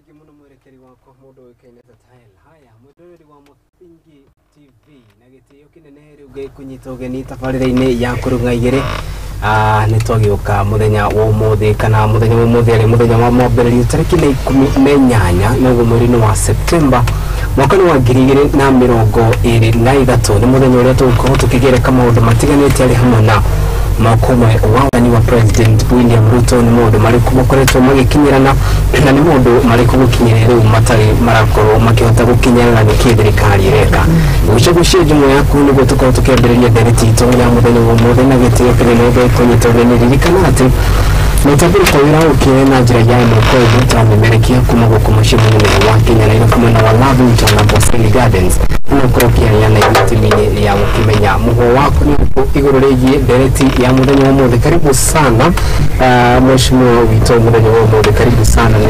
Thengiũ mũno mwerekeri wakwa mũndũ ũĩkaine ta Tael. Haya, mwĩroreri wa Mũthingi TV na gĩtĩo kĩnene rĩu ngĩkũnyita ũgeni tabarĩra-inĩ ya kũrũng'a igĩrĩ. Nĩ twagĩũka mũthenya wa ũmũthĩ kana mũthenya wa ũmũthĩ arĩ mũthenya wa mwambĩrĩrio tarĩki nĩ 18 noguo mweri-inĩ wa Septemba mwaka-inĩ wa 2023. Nĩ mũthenya ũrĩa tũgũkorwo tũkĩgereka maũndũ matiganĩte arĩ hamwe na mwaka ũmwe wa wathani wa President William Ruto. Nĩ maũndũ marĩkũ makoretwo magĩkinyĩrana na nĩ maũndũ marĩkũ gũkinyĩra rĩu matarĩ marakorwo makĩhota gũkinyĩrana, nĩkĩ thirikari ĩreka. Gucagucia njũng'wa yaku nĩguo tũkorwo tũkĩambĩrĩria ndereti itũ ya mũthenya wa ũmũthĩ na gĩtĩo kĩnene ngĩkũnyita ũgeni. Ririkana atĩ maitambũrĩka wĩra ũkĩre na njĩra ya ĩmwe kwa ĩmwe tũramemerekia kuma gũkũ mũciĩ mũnene wa Kenya Nairobi mwena wa Lavington na Amboseli Gardens. No ũkorwo ũkĩaria na ithuĩ timini ya gũkĩmenya mũhwo waku nĩ ũrĩkũ igũrũ rĩgiĩ ndereti ya mũthenya wa ũmũthĩ. Karibu sana mheshimiwa witũ mũthenya wa ũmũthĩ, karibu sana nĩ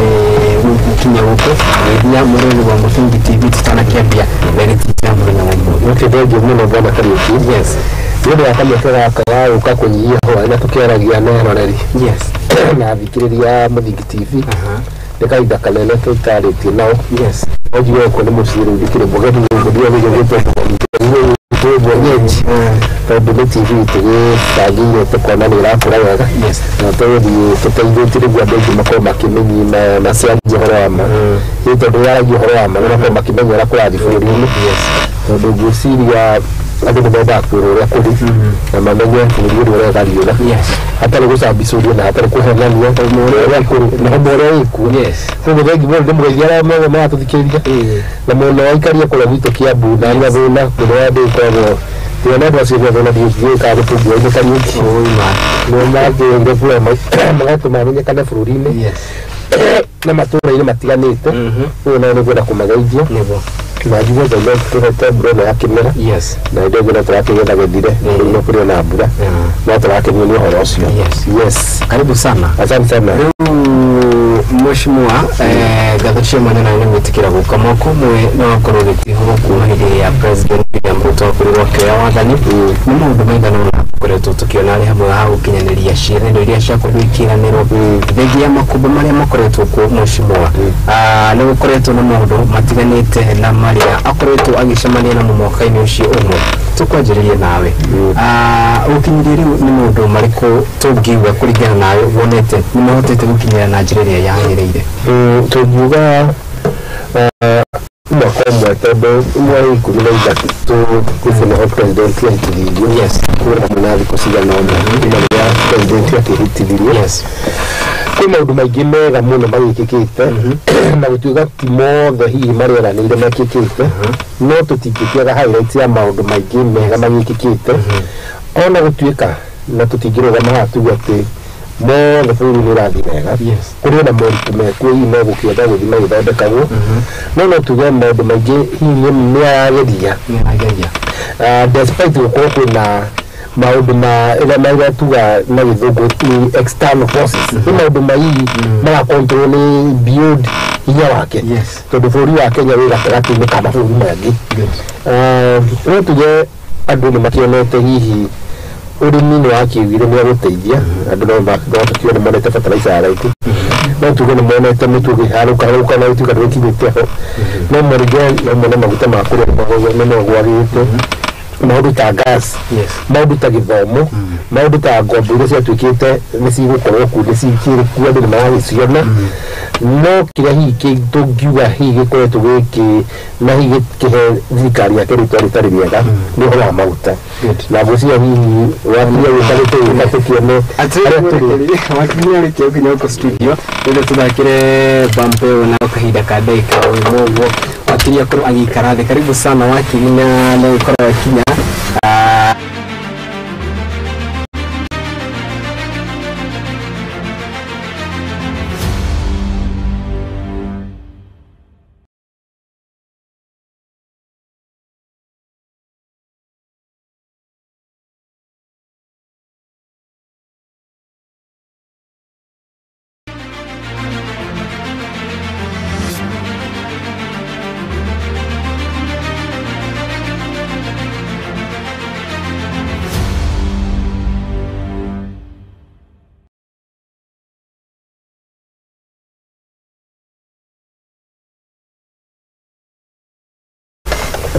gũkinya gũkũ geithia mũrori wa Mũthingi TV tũtanakĩambia ndereti itũ ya mũthenya wa ũmũthĩ. Okay, thengiũ mũno bwana Kariũki. Yes. Nĩ ũndũ wa kamweke gaka ga gũka kũnyihia hwaĩ na tũkĩaragia na eroreri Yes. na athikĩrĩria a Mũthingi TV. Nĩ kahinda kanene tũtarĩtie nao. Yes. No njigue gũkũ nĩ mũciĩ rĩu ndikĩrĩ mũgeni gũkũ, ndiagĩrĩire gwĩtwo mũgeni, ndĩ mwenyeji tondũ nĩ TV tũgĩbangĩire tũkona nĩ ĩrakũra wega. Yes. Na tũgũthiĩ tũteithĩtie nĩguo andũ aingĩ makorwo makĩmenyi na ciaria ũhoro wa ma. Ĩ tondũ yaragia ũhoro wa ma nĩ makorwo makĩmenya ũrĩa kũrathiĩ bũrũri-inĩ. Yes. Tondũ ngwĩciria andũ nĩ mendaga kwĩrwo ũrĩa kũrĩ na mamenye bũrũri ũrĩa ũregariũra. Yes. Hatarĩ gũcambicũrio na hatarĩ kũhenania ũrĩa kũrĩ na ũndũ ũrĩa wĩkuo. Yes. Koguo thengi mũno ndĩmũgeithia arĩa mothe maratũthikĩrĩria na mũno aikaria kũrĩa gwitũ Kiambu na arĩa thĩna mũno wa ndĩ ĩkoragwo tiona andũ acio thĩna ndiũkaga gũtungio-inĩ Kariũki Ũima. nĩo mangĩire kura magatũma mamenyekane bũrũri-inĩ Yes. na matũra-inĩ matiganĩte. Ũguo nao nĩngwenda kũmageithia Nĩguo. na njuge Ngai no tũhete mbura ĩno ya kĩmera Yes. na hĩndĩ ĩngĩ no tũrakĩgetha gĩthire rĩu no kũrĩ ona mbura no tũrakenio nĩ ũhoro ũcio. Yes. Yes. Karibu sana. Asante sana. Rĩu mheshimiwa ngatho cia mwanya nawe nĩ gwĩtĩkĩra gũka mwaka ũmwe no wakorwo ũgĩtihũrwo kuma hĩndĩ ĩrĩa President William Ruto akorirwo akĩoya wathani. Nĩ maũndũ maigana ũna tũkoretwo tũkĩona arĩ hamwe ha gũkinyanĩria ciĩranĩro iria ciakorirwo ikĩranĩrwo thengia ya makũmbĩ marĩa makoretwo kuo mheshimiwa. Nĩ gũkoretwo na maũndũ matiganĩte na marĩa akoretwo agĩcemania namo mwaka-inĩ ũcio ũmwe. Tũkwanjĩrĩria nawe, gũkinyĩria rĩu nĩ maũndũ marĩkũ tũngiuga kũringana nawe wonete nĩ mahotete gũkinyĩra na njĩra ĩrĩa yagĩrĩire? Tũngiuga mwaka ũmwe tondũ mweri 13 kũu nĩho president ahĩtithirio. Yes. Kũrĩ hamwe na thikũ cigana ũna kuma rĩrĩa president akĩhĩtithirio. Yes. Kwĩ maũndũ maingĩ mega mũno magĩkĩkĩte na gũtuĩka ti mothe hihi marĩeranĩire mekĩkĩte, no tũtingĩkĩaga highlights ya maũndũ maingĩ mega magĩkĩkĩte ona gũtuĩka na tũtingĩrũgama haha tuge atĩ mothe bũrũri nĩ ũrathiĩ wega. Yes. Kũrĩ ona moritũ mekuo hihi megũkĩenda gũthiĩ magĩthondekagwo, no tuge maũndũ maingĩ hihi nĩ arageria. Nĩ arageria. Despite gũkorwo kwĩna maũndũ ma ĩrĩa marĩa tuga na gĩthũngũ nĩ external forces, nĩ maũndũ ma hihi maracontrol nĩ beyond hinya wake. Yes. Tondũ bũrũri wa Kenya wĩ gatagatĩ-inĩ ka mabũrũri mangĩ. Good. No tuge andũ nĩ makĩonete hihi ũrĩmi nĩ wakiugire nĩ agũteithia andũ, no tũkiuge nĩ monete fertilizer ya raithi, no tuge nĩ monete mũtu ũkĩharũka na ũtuĩka ndũgĩkinyĩte ho, no morige no mone maguta ma kũrĩa nĩ magwagĩte, maũndũ ta gas, Yes. maũndũ ta gĩthomo, maũndũ ta ngombo iria ciatuĩkĩte nĩ cigũkorwo kuo nĩ cikĩrĩ kuo, andũ nĩ maragĩciona. No kĩrĩa hihi tũngiuga hihi gĩkoretwo gĩkĩ na hihi gĩkĩhe thirikari yake rĩtwa rĩtarĩ rĩega nĩ ũhoro wa maguta. Good. Na ngwĩciria hihi wakinya gũka nĩtũgũka tũkĩone harĩa tũrĩ. Wakinya rĩkĩo kinya gũkũ studio rĩrĩa tũthakĩre bump ĩyo na kahinda ka ndagĩka o ĩmwe ũguo wakiri akorwo agĩikara thĩ. Karibu sana wakiri na nĩ gũkorwo akinya.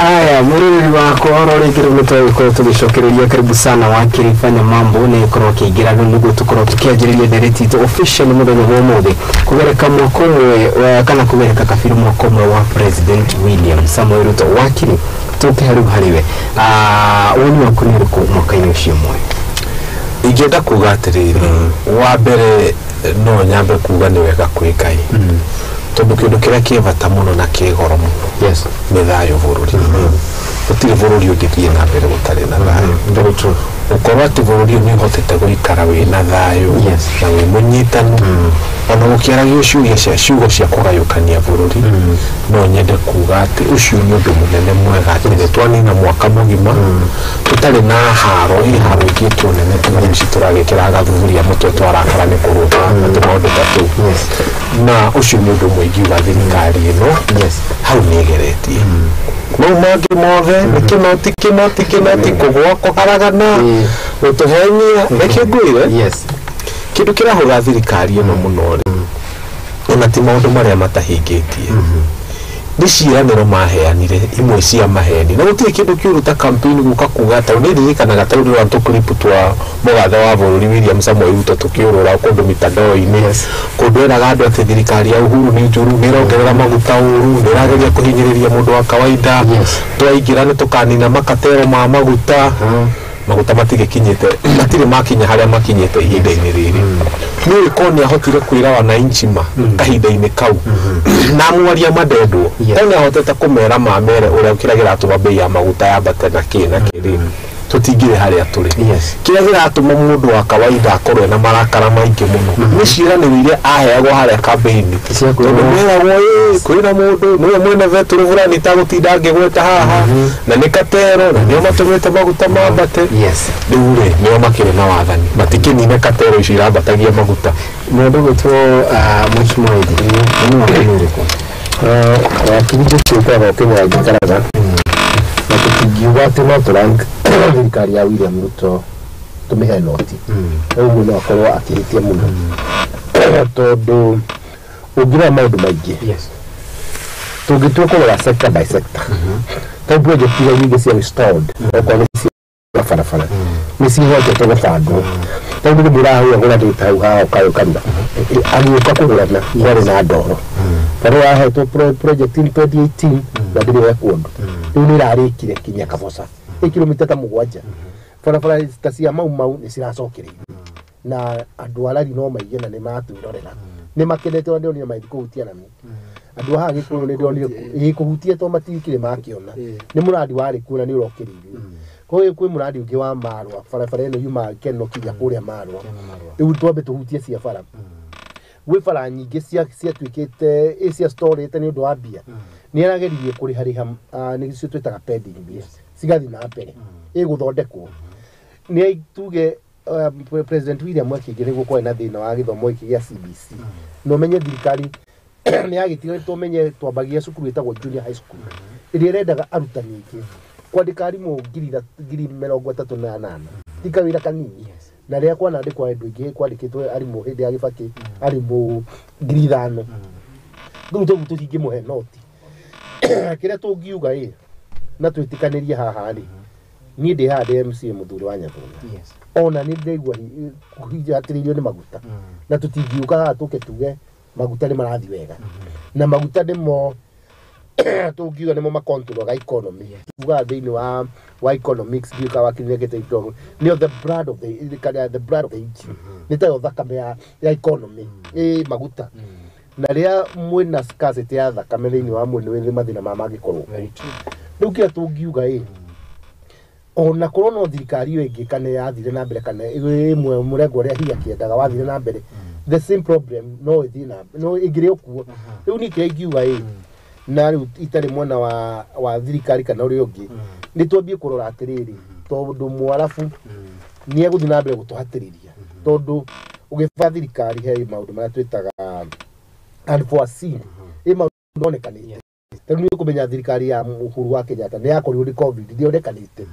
Aya, mũrũrĩri wakwa oro rĩngĩ rĩu nĩtwagĩkorwo tũgĩcokereria. Karibu sana wakiri fanya mambo nĩ ĩkorwo akĩingĩra rĩu nĩguo tũkorwo tũkĩanjĩrĩria ndereti itũ officially mũthenya wa ũmũthĩ kũgereka mwaka ũmwe kana kũgereka kabiru mwaka ũmwe wa President William Samoei Ruto. Wakiri, tũke rĩu harĩ we, woni waku nĩ ũrĩkũ mwaka-inĩ ũcio ũmwe? Ingĩenda kuga atĩrĩrĩ, wa mbere no nyambe kuga nĩ wega kwĩ Ngai, tondũ kĩndũ kĩrĩa kĩ bata mũno na kĩ goro mũno nĩ thayũ bũrũri. Gũtirĩ bũrũri ũngĩthiĩ na mbere gũtarĩ na thayũ. Very true. Gũkorwo atĩ bũrũri ũyũ nĩ ũhotete gũikara wĩna thayũ na wĩ mũnyitanu, ona gũkĩaragio ciũria cia ciugo cia kũgayũkania bũrũri, no nyende kuga atĩ ũcio nĩ ũndũ mũnene mwega atĩ nĩ twanina mwaka mũgima tũtarĩ na haro ĩ haro ĩkĩtwo nene tondũ ici tũragĩkĩra gathuburia mũtwe twarakara nĩ kũrũta na tũmaũndũ ta tũu. Na ũcio nĩ ũndũ ũmwe ingiuga thirikari ĩno hau nĩ ĩgeretie. Mau mangĩ mothe nĩ kĩnoti kĩnoti kĩnoti, kũgũa, kũharagana, gũtũhenia. Reke ngwĩre, kĩndũ kĩrahũra thirikari ĩno mũno rĩ, ona ti maũndũ marĩa matahingĩtie, nĩ ciĩranĩro maheanire imwe cia maheni, na gũtirĩ kĩndũ kĩũru ta campaign gũka kuga ta nĩ ndirikanaga ta rĩu rĩrĩa tũclip twa mũgathe wa bũrũri William Samoei Ruto tũkĩũrũra kũndũ mitandao-inĩ, kũndũ eraga andũ atĩ thirikari ya Uhuru nĩ njũru, nĩ ĩrongerera maguta ũru, nĩ ĩrageria kũhinyĩrĩria mũndũ wa kawaida, twaingĩra nĩ tũkanina makatero ma maguta. Maguta matigĩkinyĩte, matirĩ makinya harĩa makinyĩte ihinda-inĩ rĩrĩ. Nĩ korwo nĩ ahotire kwĩra wananchi ma kahinda-inĩ kau na mwaria mandendwo, korwo nĩ ahotete kũmera mamere ũrĩa kĩrĩa kĩratũma bei ya maguta yambate na kĩ na kĩ rĩ, tũtingĩrĩ harĩa tũrĩ. Kĩrĩa kĩratũma mũndũ wa kawaida akorwo ena marakara maingĩ mũno nĩ ciĩranĩro iria aheagwo harĩa kambĩini, tondũ meragwo ĩ kwĩna mũndũ nĩwe mwene betũrũ fulani tagũtinda ngĩgweta haha, na nĩ katero na nĩo matũmĩte maguta mambate. Rĩu rĩ, nĩo makĩrĩ na wathani, matikĩnine katero icio irambatagia maguta. Mũndũ gwĩtwo Mheshimiwa Edi, woni waku nĩ ũrĩkũ? Wakiri, njĩtuĩkaga ũkĩmenya njikaraga na tũtingiuga atĩ no tũrank thirikari ya William Ruto tũmĩhe noti ũguo, no akorwo akĩhĩtia mũno, tondũ ũngĩrora maũndũ maingĩ tũngĩtua kũrora sector by sector, ta project iria nyingĩ cia restored, okorwo nĩ cia barabara, nĩ cihotete gũbangwo, tondũ rĩmwe ũrahũra gũra hau haha ũkarura agĩũka kũgũrana kwarĩ na ndoro. Barĩa wahetwo project in 2018 na ndĩrĩ wekwo ũndũ, rĩu nĩ ĩrarĩkire kinya Kaboca, ĩ kilomita ta 7. Barabara ta cia Mau Mau nĩ ciracokereirio na andũ arari no maige na nĩ matwĩrorera nĩ makenete, ona ndĩronire magĩthiĩ kũhutia rami. Andũ a haha Gĩkũyũ nĩ ndĩronire ĩ kũhutia to matikĩrĩ makĩona nĩ mũrandi warĩ kuo na nĩ ũrokĩrĩirio. Koguo kwĩ mũrandi ũngĩ wa Marwa, barabara ĩno yumaga Keno kinya kũrĩa Marwa. Rĩu twambe tũhutie cia bara. Gwĩ bara nyingĩ ciatuĩkĩte ĩ cia storĩte nĩ ũndũ wa mbia, nĩ arageririe kũrĩharĩha, nĩcio twĩtaga pending bills, cigathiĩ na mbere ĩgũthondekwo. Nĩ tuge President William akĩingĩ nĩguo kwarĩ na thĩna wa gĩthomo gĩkĩ gĩa CBC, na ũmenye thirikari nĩ yagĩtigire tũmenye twambagia cukuru ĩtagwo junior high school ĩrĩa ĩrendaga arutani aingĩ, kwandĩka arimũ 38,000 ti kawĩra kanini. Na rĩrĩa kwanandĩkwo andũ aingĩ, kwandĩkĩtwo arimũ hĩndĩ ya Gĩbakĩ arimũ 5,000. Rĩu tũguo tũtingĩmũhe noti. Kĩrĩa tũngiuga ĩ na twĩtĩkanĩrie haha rĩ, niĩ ndĩ haha ndĩ MCA mũthuri wa Nyathũna, ona nĩ ndĩraigua kũhinjatĩrĩirio nĩ maguta, na tũtingiũka haha tũke tuge maguta nĩ marathiĩ wega, na maguta nĩmo tũngiuga nĩmo makontrolaga economy. Tugaga thĩinĩ wa economics, ndiũĩ kana wakinyĩte indo, nĩyo the blood of the kana the blood of the engine, nĩ tayo thakame ya economy ĩ maguta, na rĩrĩa mwĩna scarcity ya thakame thĩinĩ wa mwĩrĩ nĩ mathĩna ma mangĩkorwo. Rĩu kĩrĩa tũngiuga ĩ, ona korwo no thirikari ĩyo ĩngĩ kana yathire na mbere kana ĩmwe mũrengo ũrĩa hihi akĩendaga wathire na mbere, the same problem no ĩthiĩ na no ĩngĩrĩ o kuo. Rĩu niĩ kĩrĩa ingiuga ĩ, na rĩu itarĩ mwena wa thirikari kana ũrĩa ũngĩ, nĩ twambie kũrora atĩrĩrĩ, tondũ mwarabu nĩ egũthiĩ na mbere gũtũhatĩrĩria, tondũ ũgĩba thirikari he maũndũ marĩa twĩtaga unforeseen, ĩ maũndũ monekanĩte. Rĩu nĩ ũkũmenya thirikari ya Uhuru wa Kenyatta nĩ yakorirwo nĩ COVID, ndĩonekanĩte,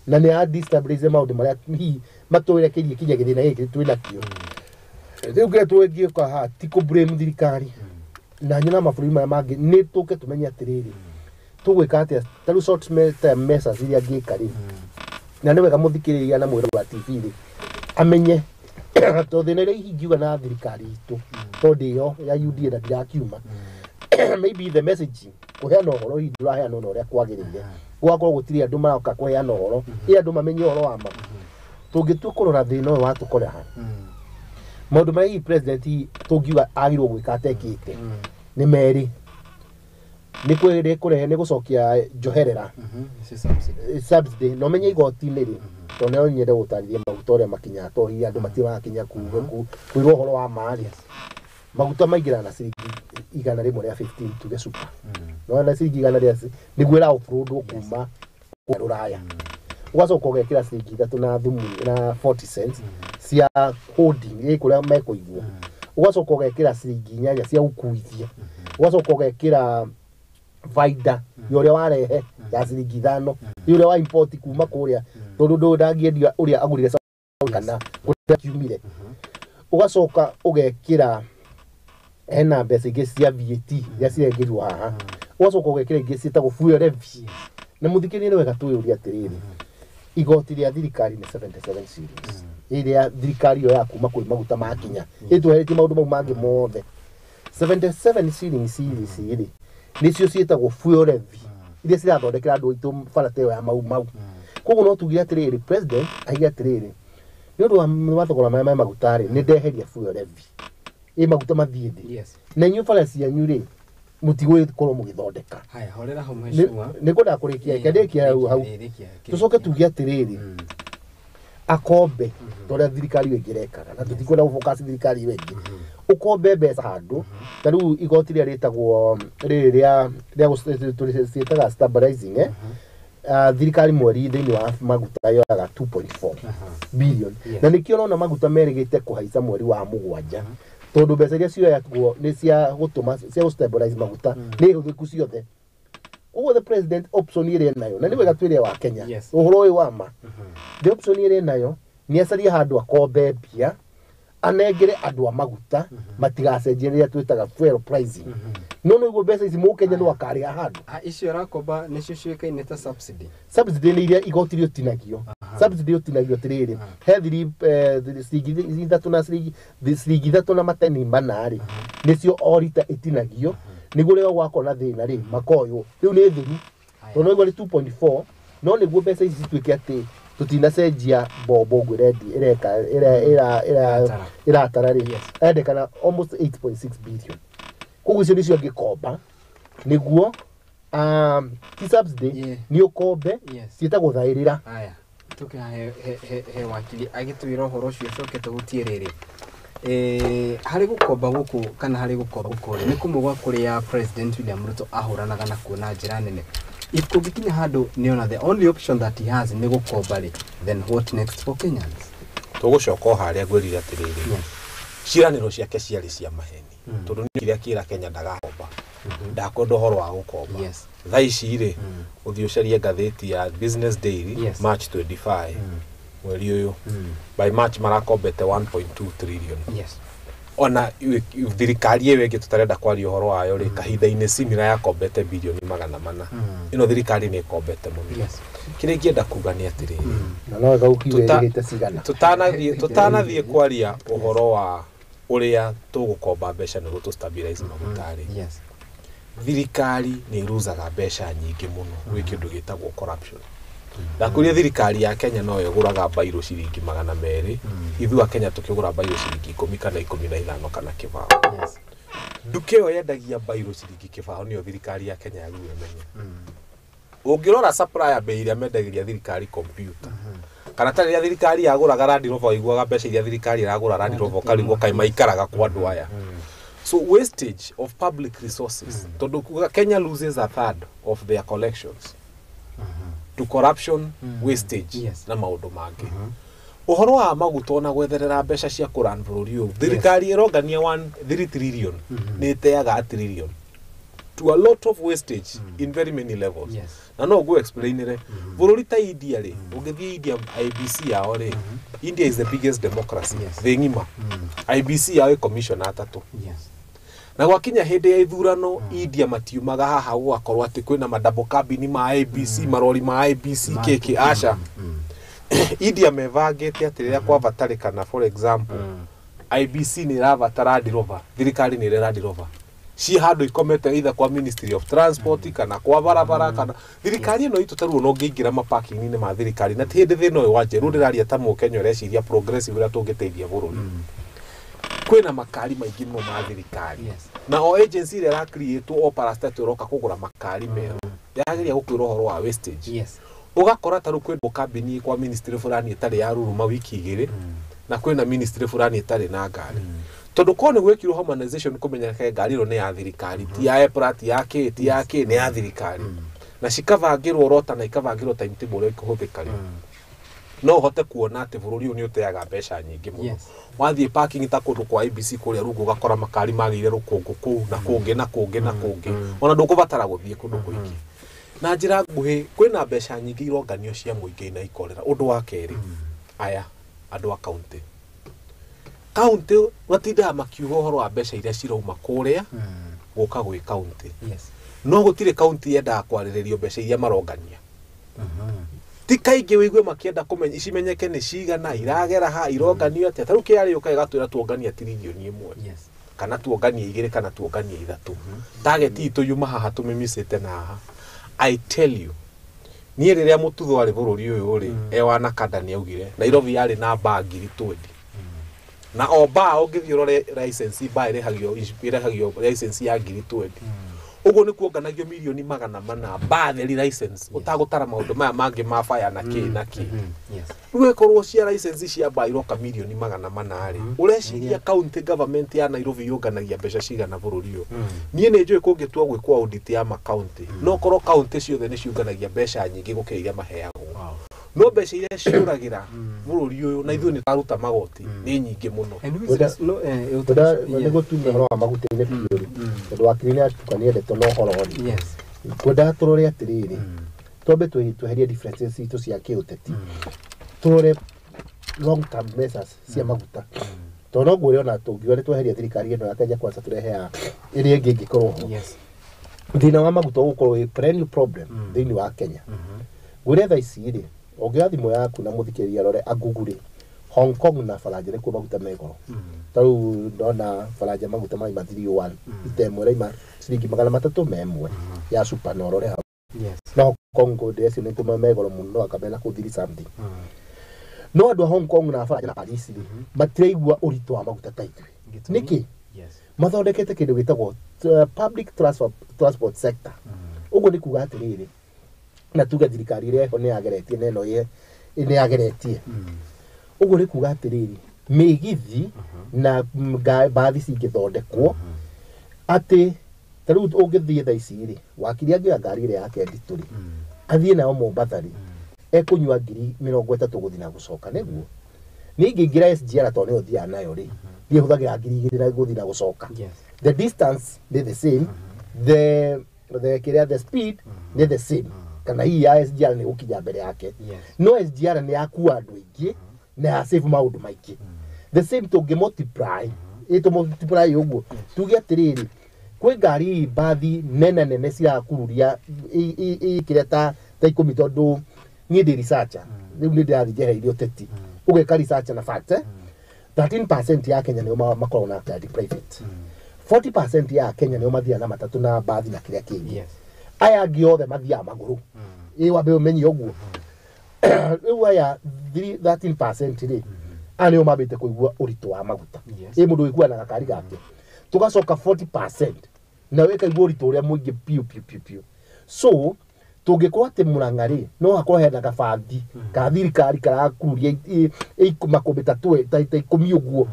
na nĩ ya destabilize maũndũ marĩa hihi matũrekerie kinya gĩthĩna gĩkĩ twĩ nakĩo rĩu. Kĩrĩa tũngĩka haha ti kũ blame thirikari, na nyona mabũrũri marĩa mangĩ nĩ tũke tũmenye atĩrĩrĩ, Tũgwĩka atĩa ta rĩu short term measures iria angĩka rĩ, na nĩ wega mũthikĩrĩria na mwĩrori wa TV rĩ amenye, tondũ thĩna ĩrĩa ingiuga na thirikari itũ, tondũ ĩyo ya UDA na ndirakiuma, maybe the messaging, kũheana ũhoro hihi ndũraheanwo na ũrĩa kwagĩrĩire, gũgakorwo gũtirĩ andũ maroka kũheana ũhoro ĩ andũ mamenye ũhoro wa ma. Tũngĩtua kũrora thĩna ũyũ watũkora ha, maũndũ marĩa hihi president hihi tũngiuga agĩrĩirwo gwĩka atekĩte nĩ merĩ: nĩ kũrehe, nĩ gũcokia njoherera, subsidy, na ũmenye igoti-inĩ rĩ, tondũ no nyende gũtarĩria maguta ũrĩa makinyaga, tondũ hihi andũ matirĩ marakinya kwĩrwo ũhoro wa ma rĩ. Maguta maingĩraga na ciringi 115, tuge super no na ciringi igana rĩa nĩguo ĩra offloadwo kuma rũraya, ũgacoka ũgekĩra ciringi 3 na thumu na 40 cents cia holding ĩ kũrĩa mekũigwo, ũgacoka ũgekĩra ciringi 8 cia gũkuithia, ũgacoka ũgekĩra baida ya ũrĩa warehe ya ciringi 5 ya ũrĩa wa import kuma kũrĩa, tondũ ndũ ndangĩendia ũrĩa agũrire kana kũrĩa kiumire, ũgacoka ũgekĩra hena mbeca ingĩ cia VAT iria cirengerwo haha, ũgacoka ũgekĩra ingĩ ciĩtagwo fuel levy. Na mũthikĩrĩria, nĩ wega twĩyũrie atĩrĩrĩ, igoti rĩa thirikari nĩ 77 shillings ĩrĩa thirikari yoyaga kuma kwĩ maguta makinya, ĩtweheretie maũndũ mau mangĩ mothe. 77 shillings ici rĩ, nĩcio ciĩtagwo fuel levy iria cirathondekera andũ aitũ bara ta ĩyo ya Mau Mau. Koguo no tugire atĩrĩrĩ, president aige atĩrĩrĩ, nĩ ũndũ wa mathogora maya ma maguta rĩ, nĩ ndeheria fuel levy ĩ maguta mathiĩ thĩ, na inyuĩ bara cianyu rĩ, mũtigũgĩkorwo mũgĩthondeka. Haya, horera hau, mheshimiwa. Nĩ ngwendaga kũrĩkia, reke ndĩkie hau hau. Tũcoke tuge atĩrĩrĩ, akombe ta ũrĩa thirikari ĩyo ĩngĩ ĩrekaga, na tũtikwenda gũfocus thirikari ĩyo ĩngĩ, ũkombe mbeca handũ ta rĩu igoti rĩrĩa rĩtagwo rĩrĩ rĩa ciĩtaga stabilizing, eh. Thirikari mweri thĩinĩ wa maguta yoyaga 2.4 billion, na nĩkĩo ũrona maguta merĩgĩte kũhaica mweri wa mũgwanja, tondũ mbeca iria cioyagwo nĩ cia gũtũma cia gũstabilize maguta nĩ hũthĩku ciothe. Koguo the president, option ĩrĩa enayo, na nĩ wega twĩre wa Kenya ũhoro ũyũ wa ma, the option ĩrĩa enayo nĩ acarie handũ akombe mbia, anengere andũ a maguta matigacenjie rĩrĩa twĩtaga fuel pricing, no nĩguo mbeca ici mũkenya no akarĩha handũ. Ah, icio arakomba nĩcio ciũĩkaine ta subsidy? Subsidy nĩ iria igoti rĩũtinagio. Subsidy ũtinagio atĩrĩrĩ, he thiri ciringi 3 na ciringi 3 na mateni 4 rĩ, nĩcio o rita ĩtinagio, nĩguo rĩrĩa gwakorwo na thĩna rĩ, makoywo rĩu nĩ thiru, tondũ noigua nĩ 2.4, no nĩguo mbeca ici cituĩke atĩ tũtinacenjia mbombo ũguo ĩrendi ĩreka Ĩratara. ĩratara rĩ, endekana almost 8.6 billion. Koguo icio nĩcio angĩkomba nĩguo, ti subsidy, nĩ ũkombe, ciĩtagwo thaĩrĩra. Haya, tuke he wakili agĩtwĩra ũhoro ũcio, coke tũhutie rĩrĩ. Harĩ gũkomba gũkũ kana harĩ gũkomba gũkũ rĩ, nĩ kũmwe gwa kũrĩa President William Ruto ahũranaga nakuo na njĩra nene. If kũngĩkinya handũ nĩona the only option that he has nĩ gũkomba rĩ, then what next for Kenyans? Tũgũcoka o harĩa ngwĩrire atĩrĩrĩ, ciĩranĩro ciake ciarĩ cia maheni, tondũ nĩ kĩrĩa kĩra Kenya ndagakomba, ndakwenda ũhoro wa gũkomba. Thaa ici rĩ, ũthiĩ ũcarie ngathĩti ya Business Daily, March 25, mweri ũyũ, by March marakombete 1.2 trillion. Ona thirikari ĩyo ĩngĩ tũtarenda kwaria ũhoro wayo rĩ, kahinda-inĩ similar yakombete bilioni 400. Ĩno thirikari nĩ ĩkombete mũno. Kĩrĩa ingĩenda kuga nĩ atĩrĩrĩ, Na no wega ũkiuge ĩrĩgĩte cigana. Tũtanathiĩ kwaria ũhoro wa ũrĩa tũgũkomba mbeca nĩguo tũ stabilize maguta rĩ, thirikari nĩ ĩruzaga mbeca nyingĩ mũno gwĩ kĩndũ gĩtagwo corruption. Ndakwĩria thirikari ya Kenya no ĩgũraga mbairũ ciringi 200, ithuĩ a Kenya tũkĩgũra mbairũ ciringi 10 kana 15 kana 20. Nduka ĩyo yendagia mbairũ ciringi 20 nĩyo thirikari ya Kenya yagĩrĩirwo ĩmenye. Ũngĩrora supplier, bei iria mendagĩria thirikari computer, kana ta rĩrĩa thirikari yagũraga Land Rover, waiguaga mbeca iria thirikari ĩragũra Land Rover, ũkarigwo kaĩ maikaraga kwa andũ aya. So wastage of public resources, tondũ kuga Kenya loses a third of their collections to corruption, wastage na maũndũ mangĩ. Ũhoro wa maguta ona gwetherera mbeca cia kũran bũrũri ũyũ, thirikari ĩrongania 1.3 trillion, nĩ ĩteaga a trillion to a lot of wastage in very many levels. Na no ngũ explainire bũrũri ta India rĩ, ũngĩthiĩ India, IEBC yao rĩ, India is the biggest democracy thĩ ng'ima, IEBC yao ĩ commissioner atatũ. Na gwakinya hĩndĩ ya ithurano, India matiumaga haha gũgakorwo atĩ kwĩna madouble cabin ma ABC, marori ma ABC kĩkĩ, aca. India mebangĩte atĩ rĩrĩa kwabatarĩkana, for example, IBC nĩ ĩrabatara Land Rover, thirikari nĩ ĩrĩ Land Rover ciĩ handũ ikomete, either kwa Ministry of Transport kana kwa barabara kana thirikari ĩno itũ. Tarĩu ona ũngĩingĩra maparking-inĩ ma thirikari, na ti hĩndĩ thĩna ũyũ wanjia, rĩu ndĩraria ta mũkenya ũreciria progressive, ũrĩa tũngĩteithia bũrũri, kwĩna makari maingĩ mũno ma thirikari. Na o agency ĩrĩa ĩracreatwo, o parastatal ĩroka kũgũra makari merũ, yageria gũkwĩra ũhoro wa wastage. Ũgakora ta rĩu kwĩ kambini kwa ministry fulani ĩtarĩ ya ruruma wiki 2, na kwĩna ministry fulani ĩtarĩ na ngari, tondũ korwo nĩ gwĩkirwo harmonization, kũmenyeke ngari ĩno nĩ ya thirikari, ti ya EPRA, ti ya kĩ, ti ya kĩ, nĩ ya thirikari, na cikabangĩrwo rota na ikabangĩrwo timetable ũrĩa ikũhũthĩka rĩ, no ũhote kuona atĩ bũrũri ũyũ nĩ ũteaga mbeca nyingĩ mũno. Wathiĩ parking ta kũndũ kwa IBC kũrĩa rungu, ũgakora makari magĩire rũkũngũ kũu na kũngĩ na kũngĩ na kũngĩ, ona ndũkũbatara gũthiĩ kũndũ kũingĩ. Na njĩra nguhĩ, kwĩna mbeca nyingĩ ironganio cia mũingĩ na ikorera. Ũndũ wa kerĩ, aya andũ a kaunti, kaunti matindaga makiuga ũhoro wa mbeca iria cirauma kũrĩa gũka gwĩ kaunti, no gũtirĩ kaunti yendaga kwarĩrĩrio mbeca iria marongania. Ti kaingĩ wĩigue makĩenda kũmenya cimenyeke nĩ cigana iragera ha, ironganio atĩa. Ta rĩu KRA yũkaga ĩgatwĩra tuongania 1 trillion kana tuonganie 2 kana tuonganie 3, target itũ yuma haha tũmĩmicĩte na haha. I tell you, niĩ rĩrĩa mũtutho arĩ bũrũri ũyũ rĩ, e wa Nakanda, nĩ augire Nairobi yarĩ na mbaa 20,000, na o mbaa ũngĩthiĩ ũrore license, mbaa ĩrĩhagio license ya 20,000. Ũguo nĩ kuonganagio mirioni 400 mbaa theri license, ũtagũtara maũndũ maya mangĩ ma fire na kĩ na kĩ. Rĩu ĩkorwo cia license cia mbaa iroka mirioni 400 rĩ, ũreciria county government ya Nairobi yũnganagia mbeca cigana bũrũri ũyũ? Niĩ nĩ njũĩ kũngĩtua gwĩkwo audit ya makaunti, no korwo kaunti ciothe nĩ ciũnganagia mbeca nyingĩ gũkĩra iria maheagwo, no mbeca iria ciũragĩra bũrũri ũyũ, na ithuĩ nĩ twaruta magoti, nĩ nyingĩ mũno. Nĩ gũtumia ũhoro wa maguta-inĩ biũ rĩ, tondũ wakiri nĩ atukania ndeto na ũhoro rĩ, twendaga tũrore atĩrĩrĩ, twambe tweherie differences citũ cia kĩũteti, tũrore long term measures cia maguta, tondũ no ngwĩre ona tũngiuga nĩ tweheria thirikari ĩno ya Kenya Kwanza, tũrehe ya ĩrĩa ĩngĩ ĩngĩkorwo ho, thĩna wa maguta ũgũkorwo wĩ brand new problem thĩinĩ wa Kenya. Ngwĩre thaa ici rĩ, ũngĩoya thimũ yaku na mũthikĩrĩria arore agugure Hong Kong na Faranja, nĩkuo maguta me goro. Ta rĩu ndona Faranja maguta maraima 301 ita ĩmwe, ĩraima ciringi 301 ya super, na ũrore hau. No Hong Kong ndĩreciria nĩ kuma me goro mũno, akamena kũ three something. No andũ a Hong Kong na Faranja na Paris rĩ, matiraigua ũritũ wa maguta ta ithuĩ. Nĩkĩ? Mathondekete kĩndũ gĩtagwo public transport sector. Ũguo nĩ kuga atĩrĩrĩ, na tuge thirikari ĩrĩa ĩho nĩ yageretie na ĩno nĩ yageretie, ũguo nĩ kuga atĩrĩrĩ, mĩgithi na mbathi cingĩthondekwo atĩ ta rĩu ũngĩthiĩ thaa ici rĩ, wakiri angĩoya ngari ĩrĩa yake nditũ rĩ, athiĩ nayo Mombatha rĩ, ekũnyua 30,000 gũthiĩ na gũcoka. Nĩguo niĩ ingĩingĩra SGR, tondũ nĩyo thiaga nayo rĩ, niĩ hũthagĩra 2,000 na gũthiĩ na gũcoka. The distance nĩ the same, the kĩrĩa, the speed nĩ the same, kana hihi ya SGR nĩ gũkinya mbere yake. No SGR nĩ yakua andũ aingĩ na ya save maũndũ maingĩ. The same tũngĩ multiply, ĩ tũ multiply ũguo, tuge atĩrĩrĩ, kwĩ ngari mbathi nene nene cirakururia kĩrĩa ta 10, tondũ niĩ ndĩ researcher, rĩu nĩ ndĩrathiĩ njehereire ũteti, ũgeka research na fact, 13% ya Kenya nĩo makoragwo na ngari private, 40% ya Kenya nĩo mathiaga na matatũ na mbathi na kĩrĩa kĩngĩ. Aya angĩ othe mathiaga magũrũ. Ĩ wambe ũmenye ũguo. Rĩu aya 13% rĩ, aya nĩo mambĩte kũigua ũritũ wa maguta. Ĩ mũndũ ũiguaga na gakari gake, tũgacoka 40% nayo ĩkaigua ũritũ ũrĩa mũingĩ piũ piũ piũ piũ. So tũngĩkorwo atĩ Mũrang'a rĩ, no hakorwo hena gabathi ka thirikari karakururia makũmbĩ ta 10 ũguo,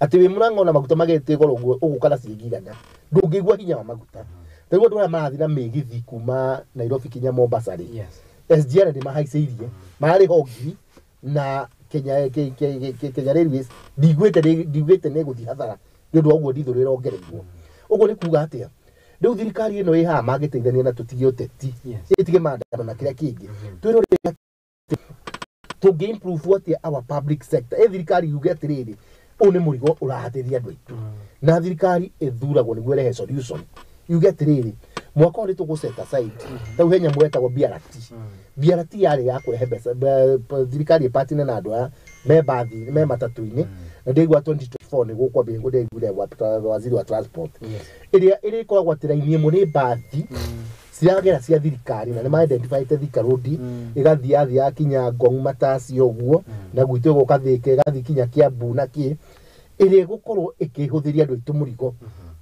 atĩ wĩ Mũrang'a ona maguta magete goro ũguo ũgũka na ciringi 100, ndũngĩigua hinya wa maguta. Ta rĩu andũ arĩa marathiĩ na mĩgithi kuma Nairobi kinya Mombasa rĩ, SGR nĩ mahaicĩirie, mararĩ ho ngiri na Kenya Railways ndiguĩte nĩ ĩgũthiĩ hathara nĩ ũndũ wa ũguo ndithũ rĩrongereirwo. Ũguo nĩ kuga atĩa? Rĩu thirikari ĩno ĩ haha mangĩteithania na tũtige ũteti, ĩtige maandamano na kĩrĩa kĩngĩ, twĩrore tũngĩ improve atĩa our public sector. Ĩ thirikari yuge atĩrĩrĩ, Ũyũ nĩ mũrigo ũrahatĩria andũ aitũ na thirikari ĩthuragwo nĩguo ĩrehe solution yuge atĩrĩrĩ mwaka ũyũ nĩ tũgũ set aside tau he nyamũ ĩtagwo BRT. BRT yarĩ ya kũrehe mbeca thirikari ĩpatine na andũ aya me bathi me matatũ-inĩ na ndĩigua 2024 nĩ gũkwambia ndĩiguire waziri wa transport ĩrĩa ĩrĩkoragwo atĩ raini ĩmwe nĩ bathi ciragera cia thirikari na nĩ ma-identifyĩte Thika Road ĩgathiĩ yathiĩ yakinya Ngong Mataci ũguo na gwitũ ĩgoka Thika ĩgathiĩ kinya Kiambu na kĩ ĩrĩa ĩgũkorwo ĩkĩhũthĩria andũ aitũ mũrigo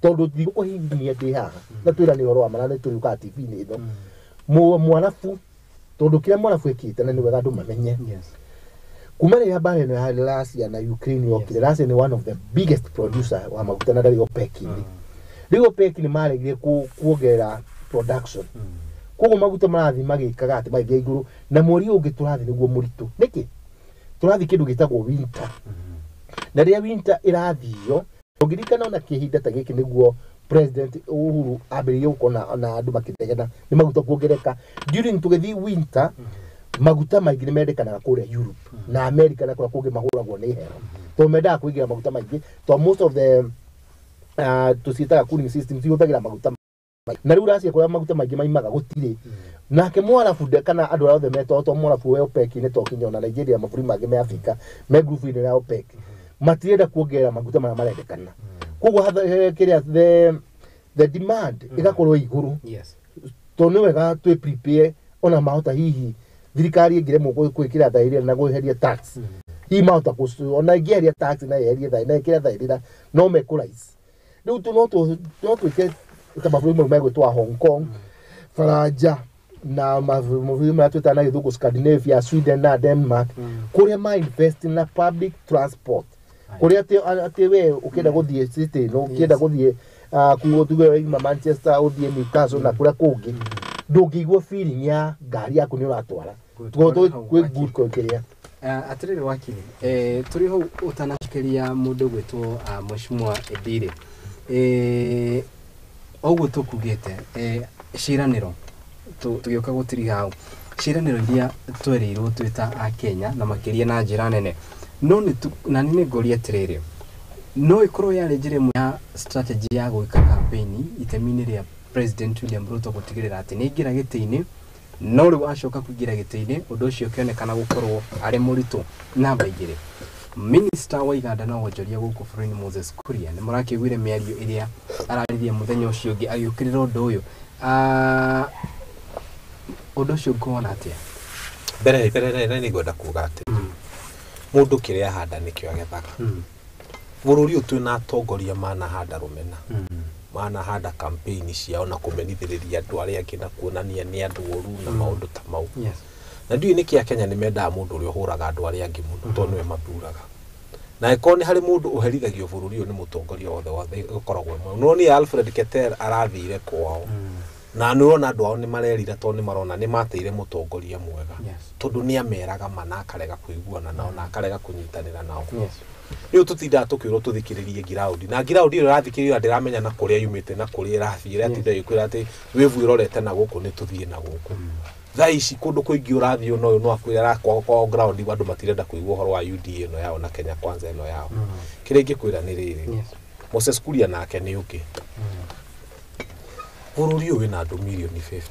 tondũ ndigũkũhihinyia ndĩ haha na twĩrane ũhoro wa ma na nĩ tũrĩũkaga TV-inĩ ĩno mwarabu tondũ kĩrĩa mwarabu ĩkĩte na nĩ wega andũ mamenye kuma rĩrĩa mbara ĩno ya Russia na Ukraine yokire. Russia nĩ one of the biggest producer wa maguta na ndarĩ OPEC-inĩ. Rĩu OPEC nĩ maregire kuongerera production koguo maguta marathiĩ magĩkaga atĩ magĩthiĩ igũrũ na mweri ũyũ ũngĩ tũrathiĩ nĩguo mũritũ nĩkĩ tũrathiĩ kĩndũ gĩtagwo winter na rĩrĩa winter ĩrathio ũngĩririkana ona kĩhinda ta gĩkĩ nĩguo President Uhuru ambĩrĩirie gũkorwo na andũ makĩnegena nĩ maguta kuongerereka during tũgĩthiĩ winter maguta maingĩ nĩ mendekanaga kũrĩa Europe na America na kũrĩa kũngĩ mahũragwo nĩ heho tondũ mendaga kũingĩra maguta maingĩ tondũ most of the tũciĩtaga cooling systems ihũthagĩra maguta maingĩ. Na rĩu Russia kũrĩa maguta maingĩ maimaga gũtirĩ nake mwarabu kana andũ arĩa othe metwo to mwarabu we OPEC nĩ to kinya ona Nigeria mabũrũri mangĩ me Africa me group-inĩ ya OPEC matirenda kuongerera maguta marĩa marendekana koguo kĩrĩa the demand ĩgakorwo ĩ igũrũ tondũ nĩ wega twĩ prepare ona mahota hihi thirikari ĩngĩremwo gwĩkĩra thaĩrĩra na kweheria tax hihi mahota ona ĩngĩeheria tax na yeherie thaĩ na ĩkĩre thaĩrĩra no mekũ rise rĩu tu no twĩke ta mabũrũri mau megwĩtwo Hong Kong, Faranja na mabũrũri marĩa twĩtaga na gĩthũngũ Scandinavia, Sweden na Denmark kũrĩa ma invest na public transport kũrĩa atĩ we ũkĩenda gũthiĩ city ĩno ũkĩenda gũthiĩ kuo tuge wauma Manchester ũthiĩ Newcastle na kũrĩa kũngĩ ndũngĩigua feeling ya ngari yaku nĩ ũratwara. Good. Tondũ Hau, kwĩ wakili. good kũkĩrĩa. Atĩrĩrĩ wakili, tũrĩ hau ũtanacokeria mũndũ gwĩtwo Mheshimiwa Edire, ũguo tũkugĩte ciĩranĩro tũgĩũka gũtiriha hau ciĩranĩro iria twerĩirwo twĩ ta a Kenya na makĩria na njĩra nene no nĩ na nĩ ngũria atĩrĩrĩ no ĩkorwo yarĩ njĩra ĩmwe ya strategy ya gwĩka campaign itemi-inĩ rĩa President William Ruto gũtigĩrĩra atĩ nĩ aingĩra gĩtĩ-inĩ no rĩu acoka kũingĩra gĩtĩ-inĩ ũndũ ũcio ũkĩonekana gũkorwo arĩ mũritũ. Namba igĩrĩ Minister wa iganda na wonjoria gũkũ bũrũri-inĩ Moses Kuria nĩ mũrakĩiguire mĩario ĩrĩa araririe mũthenya ũcio ũngĩ agĩũkĩrĩra ũndũ ũyũ. Ũndũ ũcio ũkuona atĩa? Mbere nĩ ngwenda kuga atĩ mũndũ kĩrĩa ahanda nĩkĩo agethaga. Bũrũri ũyũ twĩna atongoria manahanda rũmena manahanda campaign ciao na kũmenithĩrĩria andũ arĩa angĩ na kuonania nĩ andũ oru na maũndũ ta mau. Na ndiũĩ nĩkĩ Akenya nĩ mendaga mũndũ ũrĩa ũhũraga andũ arĩa angĩ mũno tondũ nĩwe mathuraga na angĩkorwo nĩ harĩ mũndũ ũherithagio bũrũri ũyũ nĩ mũtongoria wothe wothe ũkoragwo ĩmwe no nĩ Alfred Keter arathire kwao na nĩ ũrona andũ ao nĩ marerira tondũ nĩ marona nĩ mateire mũtongoria mwega tondũ nĩ ameraga ma na akarega kũiguana nao na akarega kũnyitanĩra nao. Rĩu tũtindaga tũkĩũrwo tũthikĩrĩrie ngiraundi na ngiraundi ĩyo ĩrathikĩrĩrio ndĩramenya na kũrĩa yumĩte na kũrĩa ĩrathiĩ ĩratinda ĩkwĩra atĩ wĩvu ĩrorete na gũkũ nĩ tũthiĩ na gũkũ thaa ici kũndũ kũingĩ ũrathiĩ ona ũyũ no akwĩra arakwaga kwao ground andũ matirenda kũigua ũhoro wa UDA ĩno yao na Kenya Kwanza ĩno yao. Kĩrĩa ingĩkwĩra nĩ rĩrĩ Moses Kuria nake nĩ ũngĩ bũrũri ũyũ wĩna andũ mirioni 50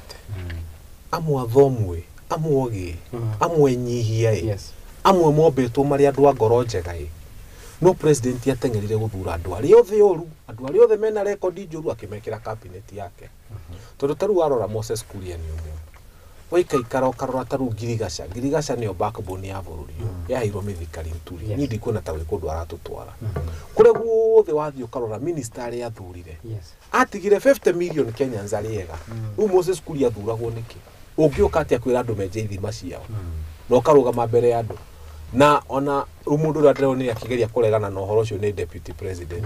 amwe athomu ĩ amwe ogĩ amwe enyihia ĩ amwe mombĩtwo marĩ andũ a ngoro njega ĩ no president ateng'erire gũthura andũ arĩa othe oru andũ arĩa othe mena rekondi njũru akĩmekĩra cabinet yake tondũ ta rĩu warora Moses Kuria nĩ ũmwe waikaikara ũkarora ta rĩu Ngirigaca. Ngirigaca nĩyo backbone ya bũrũri ũyũ yaheirwo Mithika Linturi. Niĩ ndikuona ta gwĩ kũndũ aratũtwara kũrĩa guothe wathiĩ ũkarora minister arĩa athurire atigire 50 million Kenyans arĩ ega. Rĩu Moses Kuria athuragwo nĩkĩ ũngĩũka atĩa kwĩra andũ menje ithima ciao na ũkarũgama mbere ya andũ na ona rĩu mũndũ ũrĩa ndĩronire akĩgeria kũregana na ũhoro ũcio nĩ deputy president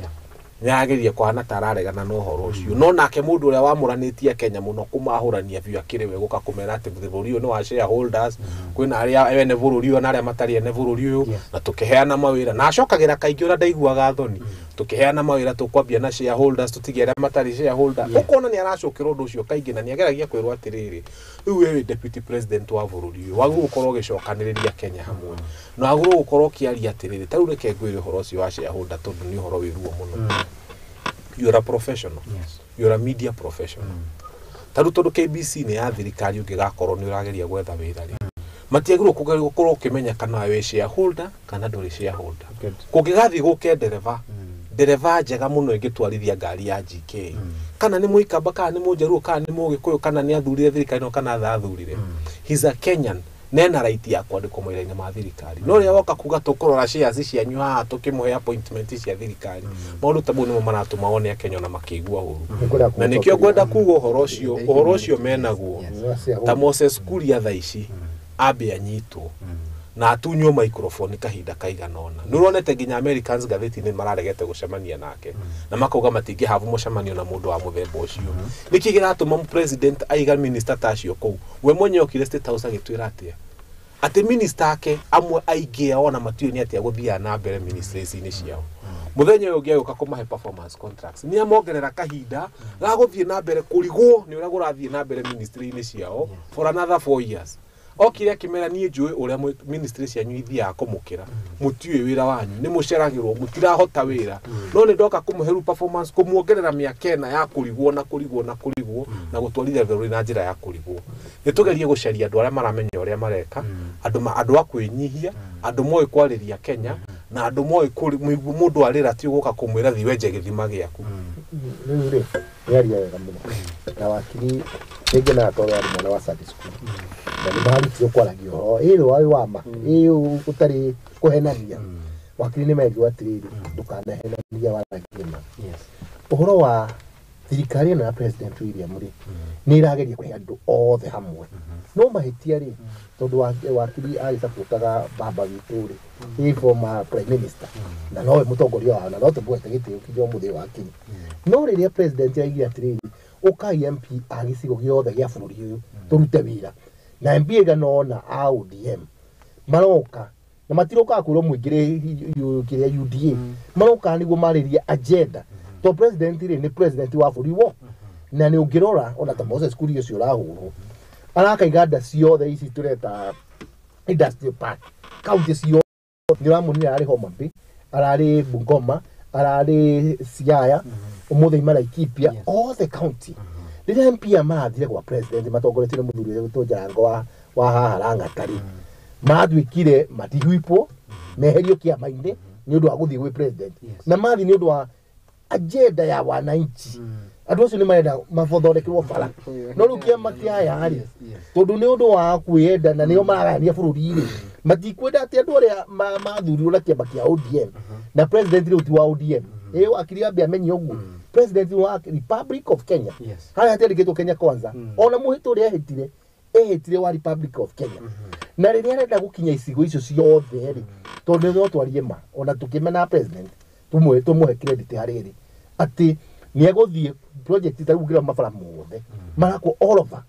nĩ arageria kũhana ta araregana na ũhoro ũcio no nake mũndũ ũrĩa wamũranĩtie Kenya mũno kũmahũrania biũ akĩrĩ we gũka kũmera atĩ bũrũri ũyũ nĩ wa shareholders kwĩna arĩa ene bũrũri ũyũ na arĩa matarĩ ene bũrũri ũyũ na tũkĩheana mawĩra na acokagĩra kaingĩ ũrĩa ndaiguaga thoni. Tukiheana mawĩra tũkwambia na shareholders, tũtige arĩa matarĩ shareholder. Ũkona nĩ aracokera ũndũ ũcio kaingĩ na nĩ ageragia kwĩrwo atĩrĩrĩ, rĩu we wĩ deputy president wa bũrũri ũyũ, wagĩrĩirwo gũkorwo ũgĩcokanĩrĩria Kenya hamwe na wagĩrĩirwo gũkorwo ũkĩaria atĩrĩrĩ, ta rĩu reke ngwĩre ũhoro ũcio wa shareholder tondũ nĩ ũhoro wĩ ruo mũno. You're a professional. You're a media professional. Ta rĩu tondũ KBC nĩ ya thirikari, ũngĩgakorwo nĩ ũrageria gwetha wĩra rĩ, matiagĩrĩirwo gũkorwo ũkĩmenya kana wĩ shareholder kana ndũrĩ shareholder. Kũngĩgathiĩ gũke ndereba, ndereba njega mũno ĩngĩtwarithia ngari ya GK, kana nĩ mũikamba, kana nĩ mũnjaruo, kana nĩ mũgĩkũyũ, kana nĩ athurire thirikari no kana athathurire, he's a Kenyan nena right ya kwandĩkwo mawĩra-inĩ ma thirikari. No rĩrĩa woka kuga tũkũrora shares cianyu haha tũkĩmũhe appointment cia thirikari, maũndũ ta mau nĩmo maratũma one Akenya ona makĩigua ũru, na nĩkĩo ngwenda kuga ũhoro ũcio, ũhoro ũcio menaguo ta Moses Kuria thaa ici ambe anyitwo na atunywo microphone kahinda kaigana ũna. Nĩ ũronete nginya Americans ngathĩti-inĩ mararegete gũcemania nake na makauga matingĩhabu mũcemanio na mũndũ wa mũthemba ũcio. Nĩkĩ kĩratũma president aiga minister ta acio kũu? We mwenyewe okire State House agĩtwĩra atĩa? Atĩ minister ake amwe aingĩ ao ona matiũĩ nĩ atĩa gũthiaga na mbere ministries-inĩ ciao. Mũthenya ũyũ ũngĩ agĩũka kũmahe performance contracts, nĩ amongerera kahinda ga gũthiĩ na mbere kũrigwo nĩ ũrĩa kũrathiĩ na mbere ministry-inĩ ciao for another 4 years. Okire akĩmera, niĩ njũĩ ũrĩa ministry cianyu ithiaga kũmũkĩra, mũtiũĩ wĩra wanyu, nĩ mũceragĩrwo, mũtirahota wĩra, no nĩ ndoka kũmũhe rĩu performance, kũmuongerera mĩaka 4 ya kũrigwo na kũrigwo na kũrigwo na gũtwarithia bũrũri na njĩra ya kũrigwo. Nĩ tũgerie gũcaria andũ arĩa maramenya ũrĩa mareka, andũ a kwĩnyihia, andũ moĩ kwarĩria Kenya na andũ moĩ mũndũ arĩra ti gũka kũmwĩra thiĩ wenje gĩthima gĩaku. Rĩu rĩ, nĩaria wega mũno na wakiri nĩngenaga tondũ arĩ mwana wa Sunday school na nĩ marutirwo kwaragia ũhoro ĩrĩ warĩ wa ma ĩ ũtarĩ kũhenania. Wakiri nĩ merirwo atĩrĩrĩ, ndũkanahenanie, waragie ma. Ũhoro wa thirikari ĩno ya President William rĩ, nĩ ĩrageria kũhe andũ othe hamwe, no mahĩtia rĩ, tondũ wakiri agĩcapotaga baba witũ rĩ, ĩ former prime minister na nowe mũtongoria wao na no tũmũhete gĩtĩo kinya ũmũthĩ wakiri. No rĩrĩa president aigire atĩrĩrĩ, ũkai MP a gĩcigo gĩothe gĩa bũrũri ũyũ tũrute wĩra, na MP ĩgana ũna a ODM maroka na matirokaga kwĩrwo mũingĩre kĩrĩa UDA, marokaga nĩguo marĩrie agenda to president rĩ, nĩ president wa bũrũri wo. Na nĩ ũngĩrora ona ta Moses Kuria ũcio ũrahũrwo, araka iganda ciothe ici tũreta industrial park kaunti ciothe. Nĩ ũramuonire ararĩ Homa Bay, ararĩ Bungoma, ararĩ Siaya, ũmũthĩ ima Laikipia, othe county. Rĩrĩa MP aya marathire gwa president matongoretio nĩ mũthuri ũrĩa gwĩtwo Jarango wa haha Lang'ata rĩ, matuĩkire matihwipwo meherio kĩama-inĩ nĩ ũndũ wa gũthiĩ gwĩ president na mathiĩ nĩ ũndũ wa agenda ya wananchi. Andũ acio nĩ marenda mathondekerwo bara, no rĩu kĩama kĩa aya rĩ, tondũ nĩ ũndũ wa kwĩyenda na nĩo maragayania bũrũri rĩ, matikwenda atĩ andũ arĩa mathurirwo na kĩama kĩa ODM na president rĩu ti wa ODM. Ĩ wakiri ambe amenye ũguo president wa Republic of Kenya harĩa hatiandĩkĩtwo Kenya Kwanza, ona mũhĩtũ ũrĩa ehĩtire, ehĩtire wa Republic of Kenya. Na rĩrĩa arenda gũkinya icigo icio ciothe rĩ, tondũ no twarie ma, ona tũkĩmena president, tũmũhe credit harĩ rĩ atĩ nĩ egũthiĩ project ta rĩu ũngĩrora mabara mothe marakwo all over,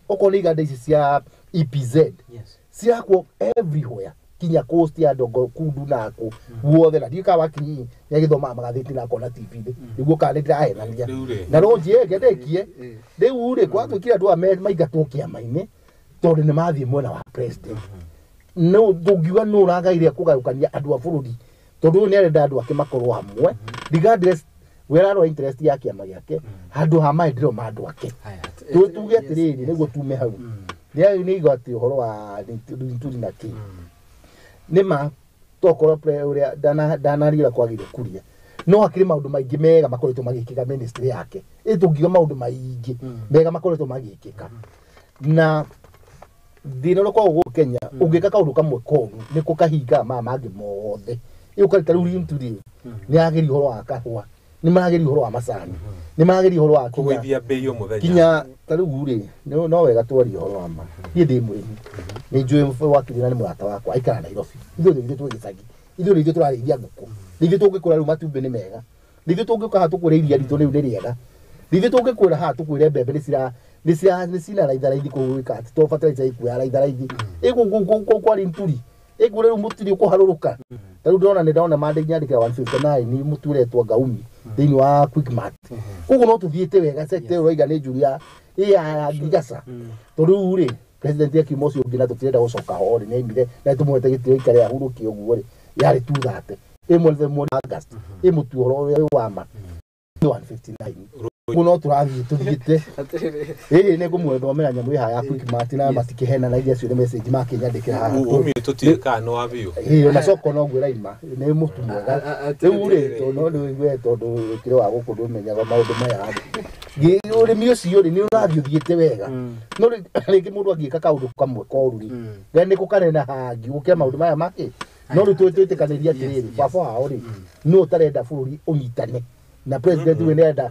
okorwo nĩ iganda ici cia EPZ cirakwo everywhere kinya coast ya Ndongo kundu nako guothe. Na ndiũĩ kana wakiri nĩ agĩthomaga magathĩti na akona TV-inĩ nĩguo kana nĩ ndĩrahenania. Rĩu rĩ. Na no njie ngendekie rĩu rĩ, gwatuĩkire andũ aya maingatwo kĩama-inĩ tondũ nĩ mathiĩ mwena wa president. No tũngiuga nũ ũragaire kũgayũkania andũ a bũrũri, tondũ ũyũ nĩ arenda andũ ake makorwo hamwe regardless we ararora interest ya kĩama gĩake handũ ha maendeleo ma andũ ake. Tuge atĩrĩrĩ, nĩguo tume hau, nĩ igwa atĩ ũhoro wa Linturi na kĩ nĩ ma tokorwo ũrĩa ndanariũra kwagĩire kuria, no hakĩrĩ maũndũ maingĩ mega makoretwo magĩkĩka ministry yake. Ĩ tũngiuga maũndũ maingĩ mega makoretwo magĩkĩka, na thĩna ũrĩa ũkoragwo gũkũ Kenya, ũngĩka kaũndũ kamwe koru nĩ kũkahinga maya mangĩ mothe. Ĩ ũkarĩ rĩu Linturi nĩ arageria ũhoro wa kahũa, nĩ marageria ũhoro wa macani, nĩ marageria ũhoro wa kinya kũgũithia mbei o mũthenya. Kinya ta rĩu rĩ, no wega twarie ũhoro wa ma. Niĩ ndĩ mũrĩmi, nĩ njũĩ wakiri na nĩ mũrata wakwa, aikara Nairobi. Ithuĩ nĩ ithuĩ twĩ gĩcagi, ithuĩ nĩ ithuĩ tũrarĩithia ngũkũ, nĩ ithuĩ tũngĩkũra rĩu matumbĩ nĩ mega, nĩ ithuĩ tũngĩũka haha tũkwĩre iria ritũ rĩu nĩ rĩega, nĩ ithuĩ tũngĩkwĩra haha tũkwĩre mbembe nĩ cina raitha raithi kũu gwĩka atĩ to fertilizer ikuoya raitha raithi ĩ kũu kwa Linturi. Ĩkũ rĩu mũtiri ũkũharũrũka. Ta rĩu ndĩrona nĩ ndona mandĩkĩra 159 nĩ mũtu ũretwo Ngaumi thĩinĩ wa Quickmart. Koguo no tũthiĩte wega sector ĩyo ũraiga nĩ njũru ya ya Ngirigaca. Tondũ rĩu rĩ president akiuma ũcio ũngĩ na tũtirenda gũcoka ho rĩ, nĩaimire na tũmũhete gĩtĩo aikare ahurũke ũguo rĩ, yarĩ 230 ĩmwe mweri August ĩ mũtu ũhoro ũrĩa wa ma 159. Koguo no tũrathiĩ tũthiĩte. Ĩĩ nĩ ngũmwethomera nyamũ ĩha ya Quickmart na matikĩhenanagia acio nĩ message makĩnyandĩkĩra haha. Umi tũtiũĩ kana nĩ wa biũ. Ĩĩ ona soko no guo ĩraima nĩ mũtu mwega. Rĩu rĩ tondũ no nĩ tondũ ũkĩrĩ wa gũkũ ndũmenyaga maũndũ maya rĩ. Ũrĩmi ũcio rĩ nĩ ũrathiĩ ũthiĩte wega. No rĩngĩ mũndũ angĩka kaũndũ kamwe koru rĩ, nĩ gũkanena hangi gũkĩra maũndũ maya makĩ. No rĩu twĩtĩkanĩria atĩrĩrĩ, baba wao rĩ nũ ũtarenda bũrũri ũnyitane na president we nĩarenda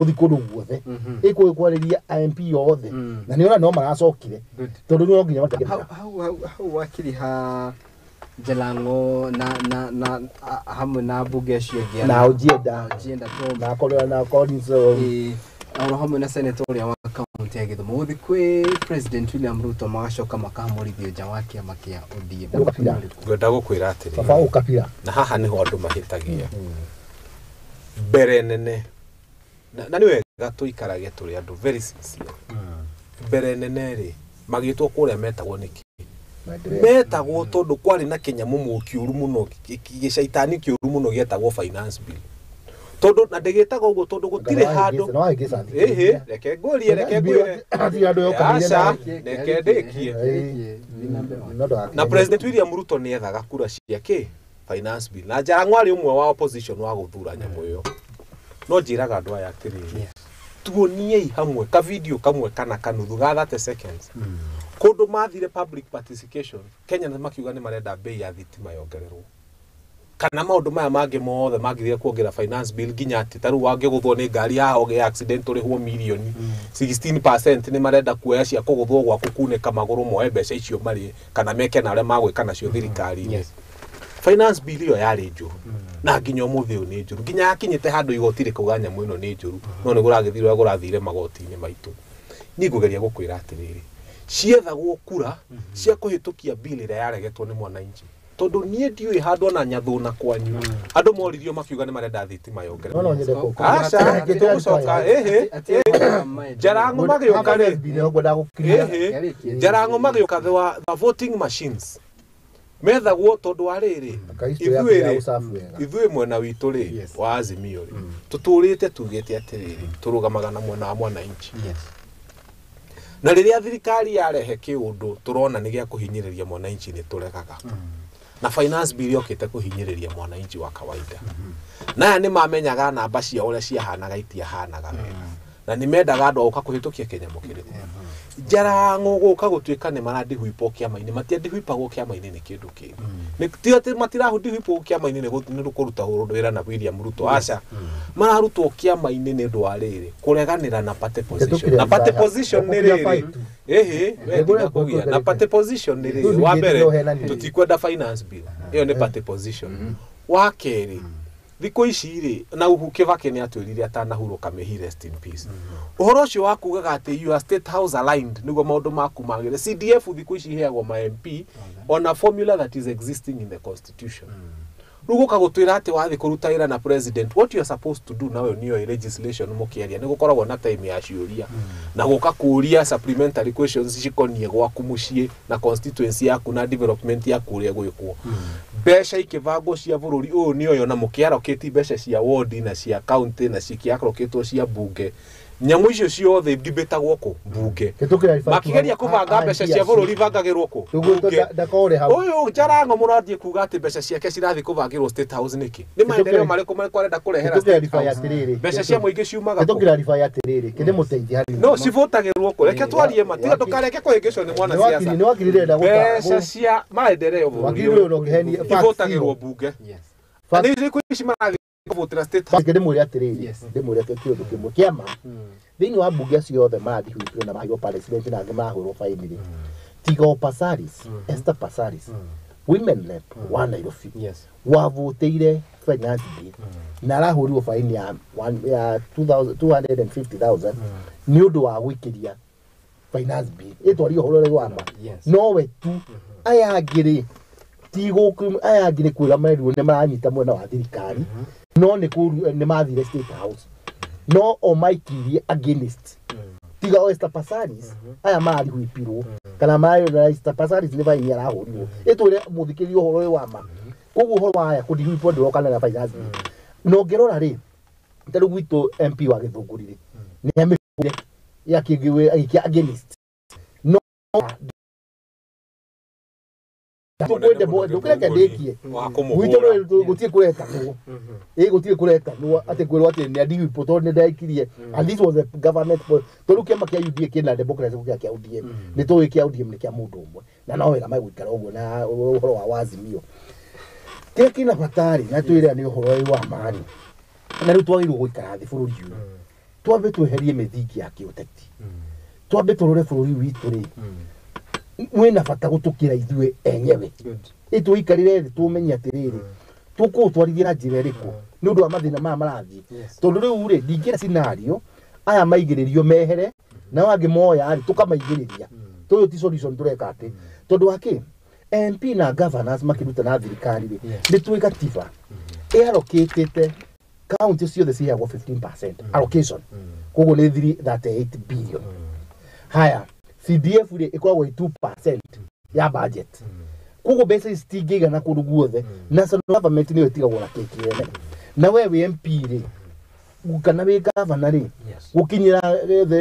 gũthiĩ kũndũ guothe ĩkũgĩ MP othe na nĩ ona no maracokire tondũ no nginya hau wakiri ha Jalango na hamwe na bunge acio angĩ na Ojienda na Collins na Collins oro hamwe na senator ũrĩa wa kaunti ya Gĩthumo gũthiĩ kwĩ President William Ruto magacoka makamũrithio nja wa kĩama kĩa ODM. Ngwenda gũkwĩra atĩrĩrĩ, baba ũkabira na haha nĩho andũ mahĩtagia mbere nene na nĩ wega tũikarage tũrĩ andũ very sincere. Mbere nene rĩ magĩtwo kũrĩa metagwo nĩkĩ? Metagwo tondũ kwarĩ na kĩnyamũ kĩũru mũno gĩcaitani kĩũru mũno gĩetagwo finance bill. Tondũ na ndĩgĩtagwo ũguo tondũ gũtirĩ handũ. Ĩhĩ reke ngũrie reke ngwĩre aca reke ndĩkie. Na President William Ruto nĩethaga kura cia kĩ finance bill na Jalango arĩ ũmwe wa opposition wa gũthura nyamũ ĩyo. No njĩraga andũ aya atĩrĩrĩ, tuoniei hamwe ka video kamwe kana kanuthu ga 30 seconds kũndũ mathire public participation Kenya nĩ makiuga nĩ marenda bei ya thitima yongererwo kana maũndũ maya mangĩ mothe mangĩthire kuongerera finance bill nginya atĩ ta rĩu wangĩgũthwo nĩ ngari haha ũgĩe accident ũrĩhwo mirioni 16% nĩ marenda kuoya cia kũgũthwo gwaku kunĩka magũrũ moe mbeca icio marĩe kana meke na ũrĩa magwĩka nacio thirikari-inĩ. Finance bill ĩyo yarĩ njũru na nginya ũmũthĩ ũyũ nĩ njũru nginya yakinyĩte handũ igoti rĩkauga nyamũ ĩno nĩ njũru no nĩ kũragĩthire ũrĩa kũrathire magoti-inĩ maitũ. Niĩ ngũgeria gũkwĩra atĩrĩrĩ, ciethagwo kura cia kũhĩtũkia bill ĩrĩa yaregetwo nĩ mwananchi tondũ niĩ ndiũĩ handũ ona nyathũna kwanyu andũ moririo makiuga nĩ marenda thitima yongererwo. Aca tũgũcoka ĩhĩ Jalango magĩũka rĩ ĩhĩ Jalango magĩũka the voting machines methagwo tondũ wa rĩrĩ ithuĩ mwena witũ rĩ wa Azimio rĩ tũtũrĩte tugĩte atĩrĩrĩ tũrũgamaga na mwena wa mwananchi. Na rĩrĩa thirikari yarehe kĩũndũ tũrona nĩ gĩa kũhinyĩrĩria mwananchi nĩ tũregaga. Na finance bill yokĩte kũhinyĩrĩria mwananchi wa kawaida. Na aya nĩ mamenyaga namba cia ũrĩa ciahanaga itiahanaga wega na nĩ mendaga andũ a gũka kũhĩtũkia kĩnyamũ kĩrĩkũ. Jalango gũka gũtuĩka nĩ marandihwipwo kĩama-inĩ matiandihwipagwo kĩama-inĩ nĩ kĩndũ kĩngĩ. Nĩ ti atĩ matirahundihwipwo kĩama-inĩ nĩ kũruta wĩra na William Ruto aca mararutwo kĩama-inĩ nĩ ũndũ wa rĩrĩ kũreganĩra na party position na party position nĩ rĩrĩ ĩhĩ we ndinakũgia na party position nĩ rĩrĩ wa mbere tũtikwenda finance bill ĩyo nĩ party position. Wa kerĩ thikũ ici rĩ na Uhuru Kibaki nĩ atwĩrire atanahurũka may he rest in peace. Ũhoro ũcio wa kugaga atĩ you are state house aligned nĩguo maũndũ maku magĩre. CDF thikũ ici iheagwo ma MP on a formula that is existing in the constitution. Rĩu gũka gũtwĩra atĩ wathiĩ kũruta wĩra na president what you are supposed to do nawe nĩyo legislation mũkĩaria nĩ gũkoragwo na time ya ciũria na gũka kũũria supplementary questions cikoniĩ gwaku mũciĩ na constituency yaku na development yaku ũrĩa gwĩkwo. Mbeca ikĩbangwo cia bũrũri ũyũ nĩoyo na mũkĩarokĩti mbeca cia ward na cia county na cikĩarokĩtwo cia bunge nyamũ icio ciothe ndibĩtagwo kũ bunge makigeria kũbanga mbeca cia bũrũri bangagĩrwo kũ bunge. Ũyũ Jalango mũrathiĩ kuga atĩ mbeca ciake cirathiĩ kũbangĩrwo state house nĩkĩ? Nĩ maendeleo marĩkũ marĩkũ arenda kũrehera state house? Mbeca cia mũingĩ ciumaga kũ? No civũtagĩrwo kũ? Reke twarie ma tiga ndũkareke kũhĩngĩcwo nĩ mwana siasa. Mbeca cia maendeleo bũrũri ũyũ ivũtagĩrwo bunge. Na nĩ thikũ ici marathiĩ kũvũtĩra state house. Ndĩmwĩre atĩrĩrĩ, ndĩmwĩre kĩũndũ kĩmwe kĩama thĩinĩ wa mbunge ciothe marathiĩ na maheo punishment na angĩ marahũrwo faini rĩ tiga o Passaris, Esther Passaris women rep wa Nairobi wavũtĩire finance bill na arahũrirwo faini ya 250,000 nĩ ũndũ wa gwĩkĩria finance bill ĩtwario ũhoro ũrĩa wa ma nowe tu aya angĩ rĩ Tigũkũ aya angĩ nĩ kwĩra merirwo nĩ maranyita mwena wa thirikari no nĩ kũru nĩ mathire State House no o maikirie against tiga o Esther Passaris aya mararihwipirwo kana mararĩ Esther Passaris nĩ baini arahũrirwo ĩtwĩre mũthikĩrĩria ũhoro ũyũ wa ma. Koguo ũhoro wa aya kũndihwipwo ndĩroka na finance bill. Na ũngĩrora rĩ ta rĩu gwitũ MP wa Gĩthũngũri rĩ nĩ amĩhũrire agĩikia against no ndũkĩreke ndĩkie gwitũ gũtirĩ kũrekanwo ĩ gũtirĩ kũrekanwo atĩ kwĩrwo atĩ nĩ andihwipwo tondũ nĩ ndaikirie and this was the government tondũ kĩama kĩa UDA kĩna democracy gũkĩra kĩa ODM nĩ tũĩ kĩa ODM nĩ kĩa mũndũ ũmwe na no wega megũikara ũguo na ũhoro wa Azimio kĩrĩa kĩna bata rĩ na twĩre nĩ ũhoro ũyũ wa mani na rĩu twagĩrĩirwo gũikara thĩ bũrũri ũyũ twambe tweherie mĩthingi ya kĩũteti twambe tũrore bũrũri witũ rĩ wĩna bata gũtũkĩra ithuĩ enyewe ĩtũikarĩre thĩ tũmenye atĩrĩrĩ tũkũũtwarithia na njĩra ĩrĩkũ nĩ ũndũ wa mathĩna maya marathiĩ tondũ rĩu rĩ ndingĩra scenario aya maigĩrĩrio mehere nao angĩ moya rĩ tũkamaigĩrĩria tũyũ ti solution tũreka atĩ tondũ wa kĩ MP na governors makĩruta na thirikari rĩ nĩ tũĩ gatiba ĩarokĩtĩte county ciothe ciheagwo 15% allocation koguo nĩ 338 billion. Haya CDF rĩ ĩkoragwo ĩ 2% ya budget koguo mbeca ici citingĩigana kũndũ guothe national government nĩyo ĩtigagwo na kĩĩ kĩene na we wĩ MP rĩ kana wĩ governor rĩ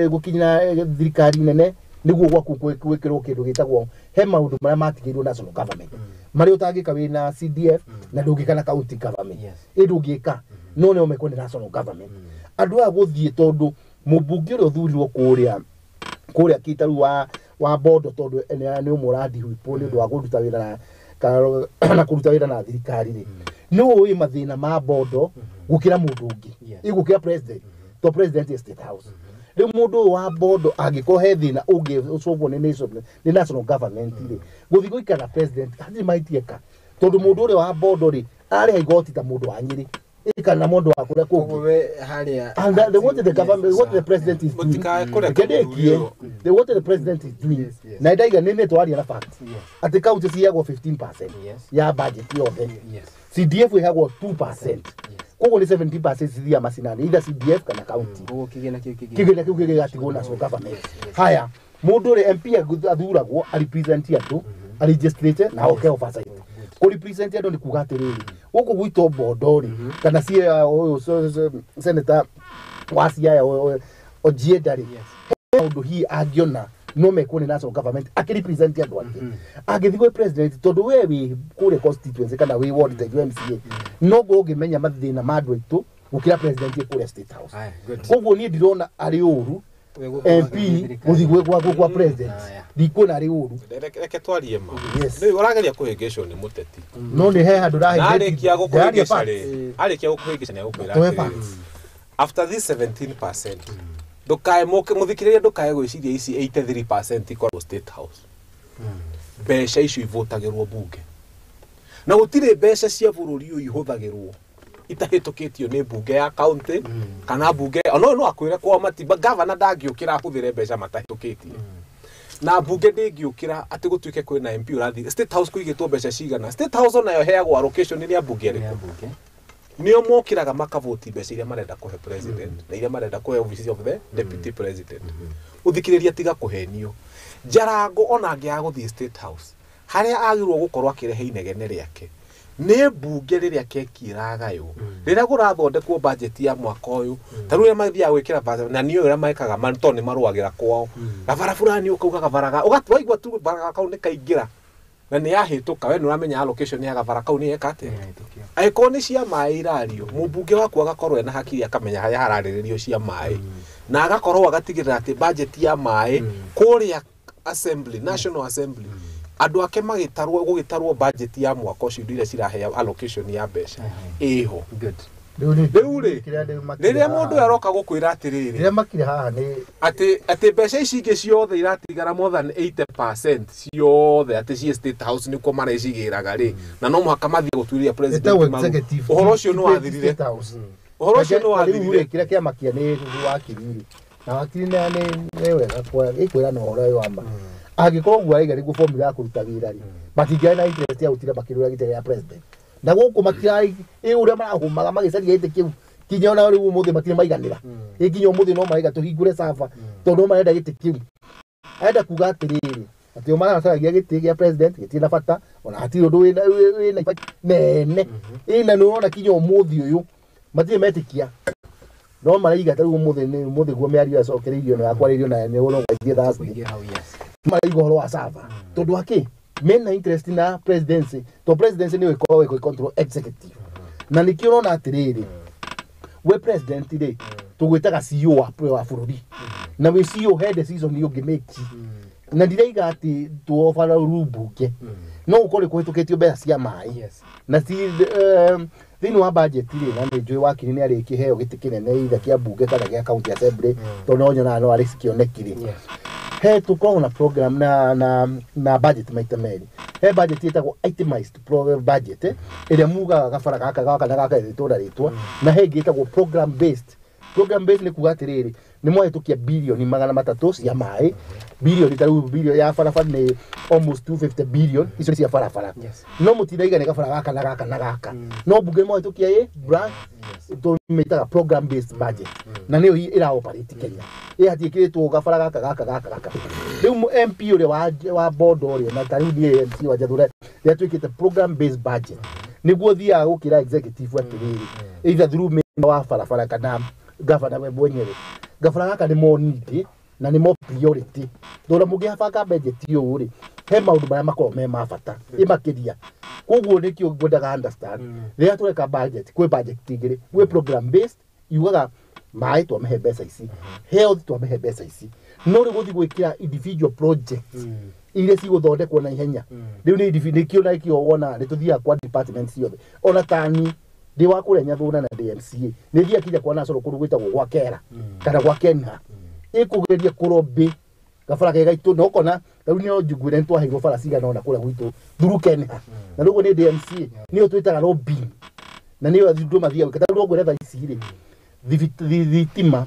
gũkinyĩra thirikari nene nĩguo gwaku gwĩkĩrwo kĩndũ gĩtagwo he maũndũ marĩa matigĩirwo national government marĩa ũtangĩka wĩna CDF na ndũngĩka na county government ĩ ndũngĩka no nĩo mekwo nĩ national government andũ aya gũthiĩ tondũ mũmbunge ũrĩa ũthurirwo kũrĩa kĩtaru wa Bondo tondũ nĩ ũmwe ũrandihwipwo nĩ ũndũ wa kũruta wĩra na kũruta wĩra na thirikari rĩ nĩ ũĩ mathĩna ma Bondo gũkĩra mũndũ ũngĩ ĩ gũkĩra president to president is State House rĩu mũndũ ũyũ wa Bondo angĩkorwo he thĩna ũngĩ ũcogwo nĩ national government rĩ gũthiĩ gũikara na president hatirĩ mahĩtia tondũ mũndũ ũrĩa wa Bondo rĩ ararĩha igoti ta mũndũ wa Nyĩrĩ kana mũndũ wa kũrĩa kũngĩ and the what the government what the president is doing the what the president is doing na ndaiga nĩ twaria na fact atĩ county ciheagwo 15% ya budget yothe CDF ĩheagwo 2% koguo nĩ 70% cithiaga macinani either CDF kana county kĩgĩna kĩu gĩgatigwo national government. Haya mũndũ ũrĩa MP athuragwo a represent andũ a legislature na oke oversight kũ represent andũ nĩ kuga atĩrĩrĩ gũkũ gwitũ Bondo rĩ kana Siaya ũyũ senator wa Siaya Ojienda rĩ maũndũ hihi angĩona no mekwo nĩ national government akĩrepresent andũ ake angĩthiĩ gwĩ president tondũ we wĩ kũrĩa constituency kana wĩ ward ta ithuĩ MCA no ngorwo ũngĩmenya mathĩna ma andũ aitũ gũkĩra president kũrĩa State House koguo niĩ ndirona arĩ ũru MP gũthiĩ gwa president ndikuona arĩ ũru reke twarie ma rĩu ũrageria kũhĩngĩcwo nĩ mũteti no nĩ he handũ na arĩkia gũkũhĩngĩca rĩ arĩkia gũkũhĩngĩca nĩ egũkwĩra atĩrĩrĩ after this 17% ndũkae mũthikĩrĩria ndũkae gwĩciria ici 83% ikoragwo State House mbeca icio ivotagĩrwo bunge na gũtirĩ mbeca cia bũrũri ũyũ ihũthagĩrwo itahĩtũkĩtio nĩ bunge ya county kana bunge ono no akwĩre kwa matiba governor ndangĩũkĩra ahũthĩre mbeca matahĩtũkĩtie na bunge ndĩngĩũkĩra atĩ gũtuĩke kwĩna MP ũrathiĩ State House kũigĩtwo mbeca cigana State House onayo heagwo allocation nĩ a bunge ĩrĩkũ nĩo mokĩraga makavoti mbeca iria marenda kũhe president na iria marenda kũhe office of the deputy president ũthikĩrĩria tiga kũhenio Jarango ona angĩaga gũthiĩ State House harĩa agĩrĩirwo gũkorwo akĩrehe inegene rĩake nĩ mbunge rĩrĩa keki ĩragaywo rĩrĩa kũrathondekwo budget ya mwaka ũyũ ta rĩu ũrĩa mathiaga gwĩkĩra budget na nĩũĩ ũrĩa mekaga tondũ nĩ marũagĩra kwao gabara fulani ũkauga gabara waigua tu gabara kau nĩ kaingĩra na nĩ yahĩtũka we nĩ ũramenya allocation ya gabara kau nĩ yeka atĩa angĩkorwo nĩ cia maĩ irario mũmbunge waku agakorwo ena hakiri akamenya harĩa hararĩrĩrio cia maĩ na agakorwo agatigĩrĩra atĩ budget ya maĩ kũrĩa assembly national assembly andũ ake magĩtarwo gũgĩtarwo budget ya mwaka ũcio indo iria ciraheo allocation ya mbeca ĩho rĩu rĩ rĩrĩa mũndũ aroka gũkwĩra atĩrĩrĩ rĩrĩa makire haha nĩ atĩ mbeca ici ingĩ ciothe iratigara more than 80% ciothe atĩ ciĩ State House nĩkuo marecigĩraga rĩ na no mũhaka mathiĩ gũtuĩria president ũhoro ũcio nĩ wathirire ũhoro ũcio nĩ wathirire kĩrĩa kĩamakia nĩ wakiri rĩ na wakiri nĩ wega ĩkwĩra na ũhoro ũyũ wa ma Angĩkorwo ũguo araiga nĩguo formula ya kũruta wĩra rĩ, matingĩarĩ na interest ya gũtinda makĩrũra gĩtĩ gĩa president. Na gũkũ matirarĩ ĩ ũrĩa marahũmaga magĩcaria gĩtĩ kĩu kinya ona rĩu ũmũthĩ matirĩ maiganĩra. Ĩ nginya ũmũthĩ no maraiga tũhingũre server tondũ no marenda gĩtĩ kĩu. Arenda kuga atĩrĩrĩ, atĩ o maracaragia gĩtĩ gĩa president gĩtirĩ na bata ona hatirĩ ũndũ wĩna impact nene. Ĩ na nĩ ũrona kinya ũmũthĩ ũyũ matirĩ metĩkia no maraiga ta rĩu ũmũthĩ nĩ ũmũthĩ guo mĩario yacokereirio na yakwarĩrio na nĩ ũrona ithiĩ Thursday. Kũingĩra hau, yes. Maraiga ũhoro wa server tondũ akĩ mena interest na presidency to presidency nĩyo ĩkoragwo ĩgĩ control executive. Na nĩkĩo ũrona atĩrĩrĩ, we president rĩ tũgwĩtaga CEO wa bũrũri, na wĩ CEO he decision ũngĩ make. Na ndiraiga atĩ tuobara mbunge no gũkorwo kũhĩtũkĩtio mbeca cia maĩ na ci thĩinĩ wa budget rĩ, na nĩ njũĩ wakiri nĩ arĩkĩheo gĩtĩ kĩnene either kĩa mbunge kana gĩa county assembly tondũ no nyonaga no arĩ kĩoneki rĩ. He tũkoragwo na program na budget maita merĩ. He budget ĩtagwo itemized budget ĩrĩa mugaga gabara gaka gaka na gaka rĩtwa na rĩtwa, na he ĩngĩ ĩtagwo program based. Program based nĩ kuga atĩrĩrĩ, nĩ mwahĩtũkia 300 bilioni cia maĩ, bilioni ta rĩu bilioni ya barabara nĩ almost 250 billion, icio nĩ cia barabara. No mũtiraiga nĩ gabara gaka na gaka na gaka, no mbunge nĩ mwahĩtũkia ĩ branch tũmĩtaga program based budget, na nĩyo ĩra operate Kenya. Ĩ hatiĩkĩrĩtwo gabara gaka gaka gaka gaka. Rĩu MP ũrĩa wa Bondo ũrĩa na ta rĩu niĩ MC wa Njathũra rĩrĩa twĩkĩte program based budget nĩguo thiaga gũkĩra executive atĩrĩrĩ, either through minister wa barabara kana gavana we mwenyewe, gabara gaka nĩ mo need na nĩ mo priority, tondũ mũngĩbanga budget ũũ rĩ, he maũndũ marĩa makoragwo me ma bata ĩ makĩria. Koguo nĩkĩo ngwendaga understand, rĩrĩa tũreka budget kwĩ budget igĩrĩ, gwĩ program based yugaga maĩ twamahe mbeca ici, health twamahe mbeca ici, no rĩu gũthiĩ gwĩkĩra individual projects iria cigũthondekwo na ihenya rĩu nĩ nĩkĩo na nĩkĩo wona nĩ tũthiaga kwa department ciothe. Ona tani ndĩ wa kũrĩa Nyathũna na ndĩ MCA nĩ thiaga kinya kwa National kũndũ gwĩtagwo gwa Kera kana gwa Kenha ĩkũgeria kũrobĩ gabara ke gaitũ na ũkona rĩu nĩo njugwire nĩ twaheirwo bara cigana ũna kũrĩa gwitũ through Kenha, na rĩu nĩ ndĩ MCA nĩyo twĩtaga lobbying na nĩyo andũ mathiaga gwĩka. Ta rĩu no ngwĩre thaa ici rĩ, thitima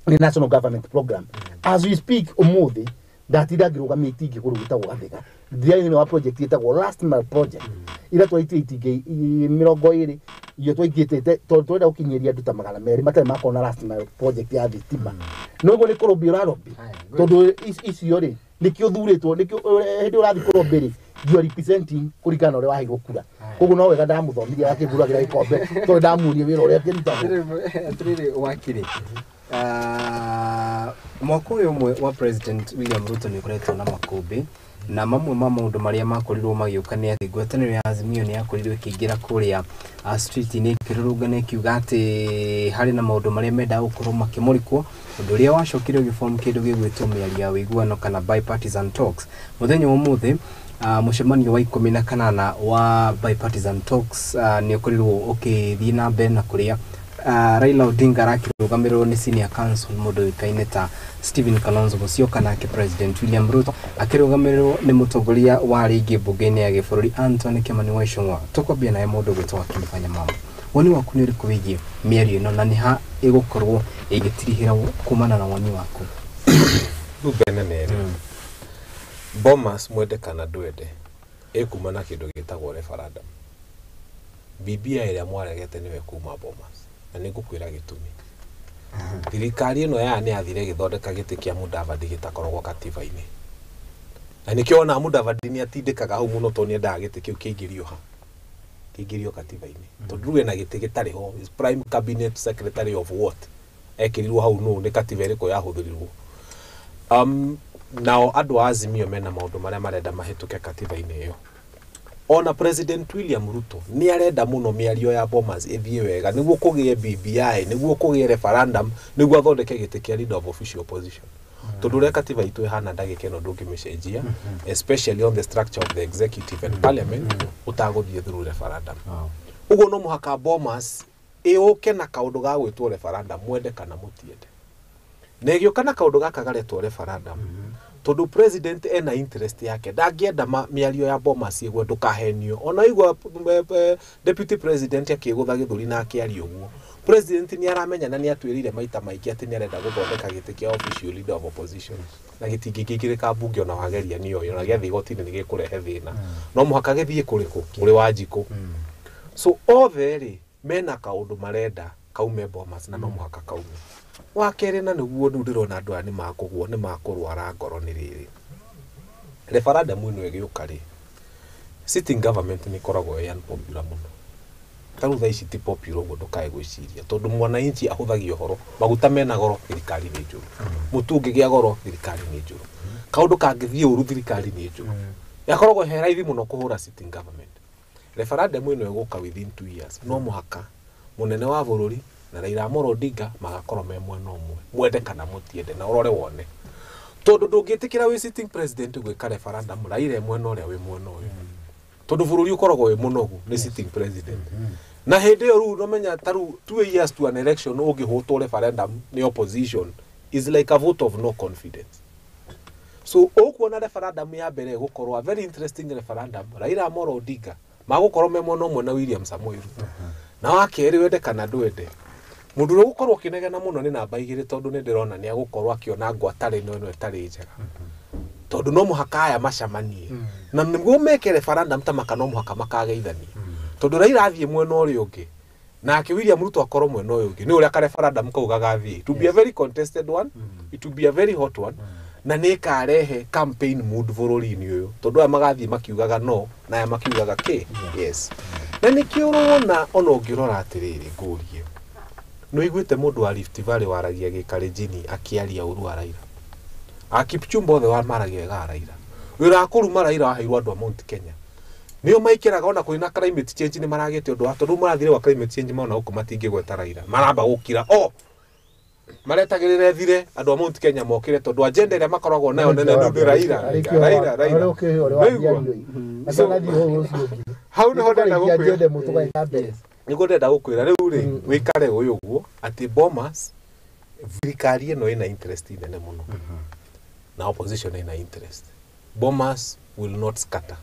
nĩ national government program. As we speak ũmũthĩ ndatinda ngĩrũgamia itingĩ kũndũ gwĩtagwo Gathĩga thĩinĩ wa project ĩtagwo last mile project ira twaitire itingĩ 20 iyo twaingĩtĩte tondũ tũrenda gũkinyĩria andũ ta 200 matarĩ makorwo na last mile project ya thitima. No ũguo nĩ kũrobĩ ũrarobĩ tondũ icio rĩ nĩkĩo thurĩtwo, nĩkĩo hĩndĩ ũrathiĩ kũrobĩ rĩ, you are representing kũringana na ũrĩa waheirwo kura. Koguo no wega ndamũthomithia akĩnguragĩra gĩkombe tondũ ndamuonia wĩra ũrĩa akĩrutagwo. Atĩrĩrĩ wakiri, mwaka ũyũ ũmwe wa President William Ruto nĩ ũkoretwo na makũmbĩ, na mamwe ma maũndũ marĩa makorirwo magĩũka nĩ atĩ ngwatanĩro ya Azimio nĩ yakorirwo ĩkĩingĩra kũrĩa street-inĩ ĩkĩrũrũngana ĩkiuga atĩ harĩ na maũndũ marĩa mendaga gũkorwo makĩmũrĩkwo, ũndũ ũrĩa wacokire ũgĩform kĩndũ gĩgwĩtwo mĩario ya ũiguano kana bipartisan talks. Mũthenya wa ũmũthĩ mũcemanio wa 18 wa bipartisan talks nĩ ũkorirwo ũkĩthiĩ na mbere na kũrĩa Raila Odinga arakĩrũgamĩrĩrwo nĩ senior counsel mũndũ ũĩkaine ta Stephen Kalonzo Musyoka, nake President William Ruto akĩrũgamĩrĩrwo nĩ mũtongoria wa rĩngĩ mbunge-inĩ ya gĩbũrũri Anthony Kimani wa Ichung'wa. Tũkwambia naye mũndũ ũgwĩtwo Wakili Fanya Mambo, woni waku nĩ ũrĩkũ wĩgiĩ mĩario ĩno na nĩ ha ĩgũkorwo ĩgĩtirihĩra kumana na woni waku? Rĩu mbere nĩ Bomas, mwende kana ndwende, ĩkuma na kĩndũ gĩtagwo referendum. BBI ĩrĩa mwaregete nĩwe kuma Bomas, na nĩ ngũkwĩra gĩtũmi. Thirikari ĩno ya nĩ yathire ĩgĩthondeka gĩtĩ kĩa Mudavadi gĩtakoragwo katiba-inĩ, na nĩkĩo wonaga Mudavadi nĩ atindĩkaga hau mũno tondũ nĩendaga gĩtĩ kĩu kĩingĩrio ha kĩingĩrio katiba-inĩ, tondũ rĩu ena gĩtĩ gĩtarĩ ho. Is prime cabinet secretary of what ekĩrirwo hau nũ nĩ katiba ĩrĩkũ yahũthĩrirwo? Nao andũ a Azimio mena maũndũ marĩa marenda mahĩtũke katiba-inĩ ĩyo. Ona President William Ruto nĩ arenda mũno mĩario ya Bomas ĩthiĩ wega nĩguo kũgĩe BBI, nĩguo kũgĩe referendum, nĩguo athondeke gĩtĩ kĩa leader of official opposition, tondũ ũrĩa katiba itũ ĩhana ndagĩka ĩno ndũngĩmĩcenjia, especially on the structure of the executive and parliament, ũtagũthiĩ through referendum. Ũguo no mũhaka Bomas ĩũke na kaũndũ ga gwĩtwo referendum, mwende kana mũtiende, na ĩgĩũka na kaũndũ gaka garetwo referendum tondũ president ena interest yake, ndangĩenda mĩario ya Bomas ĩgwe. Ndũkahenio ona igua deputy president akĩgũtha gĩthũri na akĩaria ũguo. President nĩ aramenya na nĩ atwĩrĩire maita maingĩ atĩ nĩ arenda gũthondeka gĩtĩ kĩa official leader of opposition, na gĩtingĩkĩingĩrĩka mbunge ona wageria nĩ oĩ, ona gĩathiĩ igoti-inĩ nĩ gĩkũrehe thĩna, no mũhaka gĩthiĩ kũrĩkũ kũrĩ Wanjikũ. So othe rĩ mena kaũndũ marenda kaume Bomas, na no mũhaka kaume. Wa kerĩ, na nĩguo rĩu ndĩrona andũ aya nĩ makũgwo, nĩ makũrwara ngoro, nĩ rĩrĩ, referendum ĩno ĩgĩũka rĩ, sitting government nĩ ĩkoragwo ĩ unpopular mũno. Ta rĩu thaa ici ti popular ũguo, ndũkae gwĩciria, tondũ mwananchi ahũthagia ũhoro. Maguta mena goro, thirikari nĩ njũru. Mũtu ũngĩgĩa goro, thirikari nĩ njũru. Kaũndũ kangĩthiĩ ũru, thirikari nĩ njũru. Yakoragwo he raithi mũno kũhũra sitting government. Referendum ĩno ĩgũka within 2 years, no mũhaka mũnene wa bũrũri na Raila Amolo Odinga magakorwo me mwena ũmwe, mwende kana mũtiende. Na ũrore wone, tondũ ndũngĩtĩkĩra wĩ sitting president gwĩka referendum Raila e mwena ũrĩa wĩ mwena ũyũ, tondũ bũrũri ũkoragwo wĩ mũnogu nĩ sitting president. Na hĩndĩ ĩyo rĩu nomenya ta rĩu 2 years to an election ũngĩhũtwo referendum nĩ opposition is like a vote of no confidence. So ũkuona referendum ya mbere ĩgũkorwo a very interesting referendum. Raila Amolo Odinga magũkorwo me mwena ũmwe na William Samoei Ruto. Na wa kerĩ, wende kana ndwende, mũndũ ũrĩa ũgũkorwo ũkĩnegena mũno nĩ namba igĩrĩ, tondũ nĩ ndĩrona nĩ agũkorwo akĩona ngwatanĩro ĩno ĩtarĩ njega, tondũ no mũhaka aya macamanie na nĩguo meke referendum ta maka, no mũhaka makageithania, tondũ Raila athiĩ mwena ũrĩa ũngĩ nake William Ruto akorwo mwena ũyũ ũngĩ, nĩ ũrĩa ka referendum kau gagathiĩ. It will be a very contested one, it will be a very hot one, na nĩ ĩkarehe campaign mood bũrũri-inĩ ũyũ, tondũ aya magathiĩ makiugaga no na aya makiugaga kĩ yes. Na nĩkĩo ũrona ona ũngĩrora atĩrĩrĩ, ngũrie, nĩ ũiguĩte mũndũ wa Rift Valley waragia gĩkalenjini akĩaria ũru wa Raila? A Kipchumba othe wa maragia wega wa Raila. Wĩra wa kũruma Raila waheirwo andũ a Mount Kenya, nĩo maikĩraga ona kũrĩ na climate change, nĩ maragĩte ũndũ wa tondũ marathire wa climate change, mona gũkũ matingĩgweta Raila, maramba gũkira o maretagĩrĩra thire andũ a Mount Kenya mokĩre, tondũ agenda ĩrĩa makoragwo nayo nene nĩ ũndũ Raila Raila Raila. Hau nĩho ndenda gũkwĩra, nĩguo ndenda gũkwĩra rĩu rĩ, wĩkare ũyũ ũguo atĩ Bomas thirikari ĩno ĩna interest nene mũno na opposition ĩna interest. Bomas will not scatter,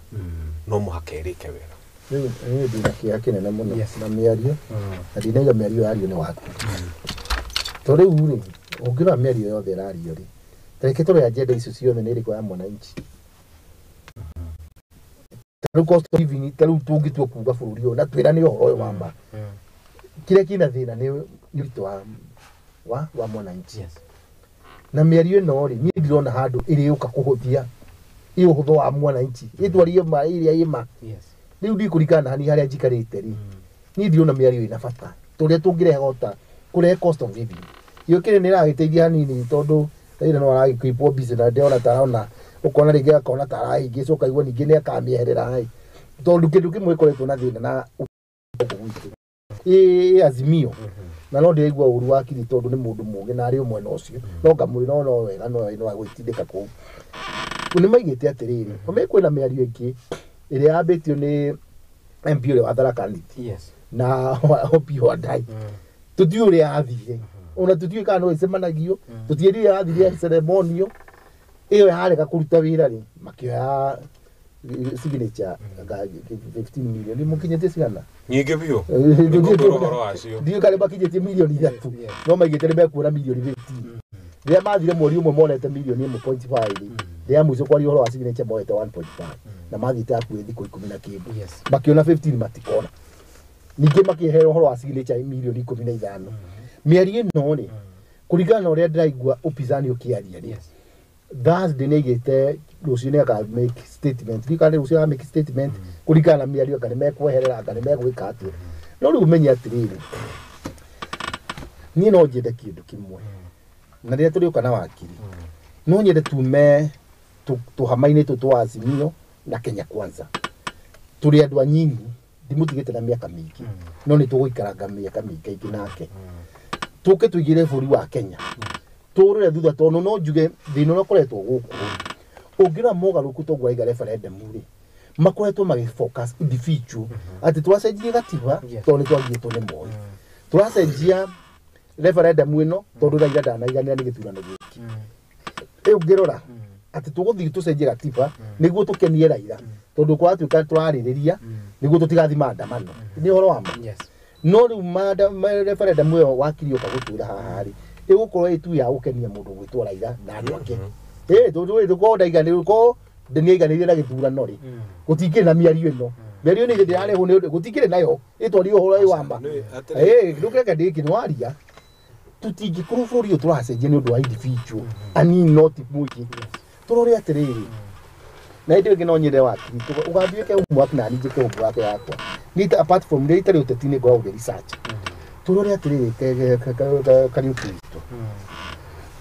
no mũhaka ĩrĩke wega. Rĩu niĩ ndĩna kĩeha kĩnene mũno na mĩario, na ndinaiga mĩario yario nĩ waku, to rĩu rĩ, ũngĩrora mĩario yothe ĩrario rĩ, ta reke tũrore agenda icio ciothe nĩ ĩrĩkũ ya mwananchi. Ta rĩu cost of living, ta rĩu tũngĩtua kuga bũrũri ũyũ na twĩrane ũhoro ũyũ wa ma, kĩrĩa kĩna thĩna nĩ ũritũ wa mwananchi. Na mĩario ĩno rĩ, niĩ ndirona handũ ĩrĩũka kũhũthia ĩ ũhũthũ wa mwananchi, ĩtwarie ma ĩrĩa ĩma. Rĩu ndikũringana na hani harĩa njikarĩte rĩ, niĩ ndirona mĩario ĩna bata tũrĩa tũngĩrehe ota kũrehe cost of living. Iyo kĩrĩ nĩ ĩragĩteithia hanini, tondũ Raila no aragĩkeepwo busy na ndĩrona ta arona, ũkona rĩngĩ akona ta arahĩngĩcwo, ũkaigua ningĩ nĩ akamĩeherera ĩ, tondũ kĩndũ kĩmwe ĩkoretwo na thĩna na gũkũ gwitũ ĩ Azimio, na no ndĩraigua ũru wa kiri, tondũ nĩ mũndũ mũgĩ na arĩ o mwena ũcio, no ngamwĩra no no wega no no agwĩtindĩka kũu. Nĩ maigĩte atĩrĩrĩ, ome kwĩna mĩario ĩngĩ ĩrĩa yambĩtio nĩ MP ũrĩa wa Tharaka Nithi na Opiyo Wandayi. Tũtiũĩ ũrĩa yathire, ona tũtiũĩ kana no ĩcemanagio, tũtiĩrire yathire ceremonial ĩyo yarega kũruta wĩra rĩ, makĩoya signature anga 15 million. Nĩ mũkinyĩtie cigana? Nyingĩ biũ. Nĩngũkwĩra ũhoro wacio. Ndiũĩ kana makinyĩtie 3 mirioni no maigĩte nĩ mekuona 15 mirioni. Rĩrĩa mathire mweri ũmwe monete 1.5 mirioni, rĩrĩa mũico kwaria ũhoro wa signature monete 1.5, na mathiĩte hakuhĩ thikũ ikũmi na kĩndũ, makĩona 15 matikona. Ningĩ makĩheo ũhoro wa signature 15 mirioni. Mĩario ĩno rĩ, kũringana na ũrĩa ndĩraigua upinzani ũkĩaria rĩ, Thursday nĩ aigĩte rũciũ nĩ aka make statement. Ndiũĩ kana rũciũ aka make statement kũringana na mĩario, kana nĩ mekweherera, kana nĩ megwĩka atĩa. No rĩu ũmenye atĩrĩrĩ, niĩ no nyende kĩndũ kĩmwe, na rĩrĩa tũrĩũka na wakiri, no nyende tume tũhama-inĩ tũtũ twa Azimio na Kenya Kwanza. Tũrĩ andũ anyinyi, ndimũtigĩte na mĩaka mĩingĩ, no nĩ tũgũikaranga mĩaka mĩingĩ ingĩ nake, tũke tũigĩre bũrũri wa Kenya tũrore thutha, tondũ no njuge thĩna ũrĩa ũkoretwo gũkũ, ũngĩrora mogarũrũku toguo aiga referendum rĩ, makoretwo magĩ focus individual, atĩ tũracenjie gatiba tondũ nĩ twagiĩtwo nĩ Moi, tũracenjia referendum ĩno tondũ Raila ndanaiganĩra nĩ gĩthurano gĩkĩ. Rĩu ũngĩrora atĩ tũgũthiĩ tũcenjie gatiba nĩguo tũkenie Raila, tondũ kũratuĩka tũrarĩrĩria nĩguo tũtigathiĩ maandamano, nĩ ũhoro wa ma. No rĩu referendum ĩyo wakiri ũka gũtwĩra haha rĩ ĩgũkorwo ĩ tu ya gũkenia mũndũ gwĩtwo Raila na andũ ake. Tondũ korwo ndaiganĩrwo korwo nĩaiganĩire na gĩthurano rĩ gũtingĩrĩ na mĩario ĩno. Mĩario nĩ ndĩrarehwo nĩ gũtingĩrĩ nayo ĩtwario ũhoro ũyũ wa ma. Ndũkĩreke ndĩki nĩwaria tũtingĩkorwo bũrũri ũyũ tũracenjia nĩ ũndũ wa individual anini not mũingĩ. Tũrore atĩrĩrĩ na hĩndĩ ĩngĩ no nyende wakiri ũgathiĩ wĩke homework na niĩ njĩke homework yakwa. Niĩ apart from rĩrĩa itarĩ ũteti-inĩ ngoragwo ngĩ research. Tũrore atĩrĩrĩ Kariũki witũ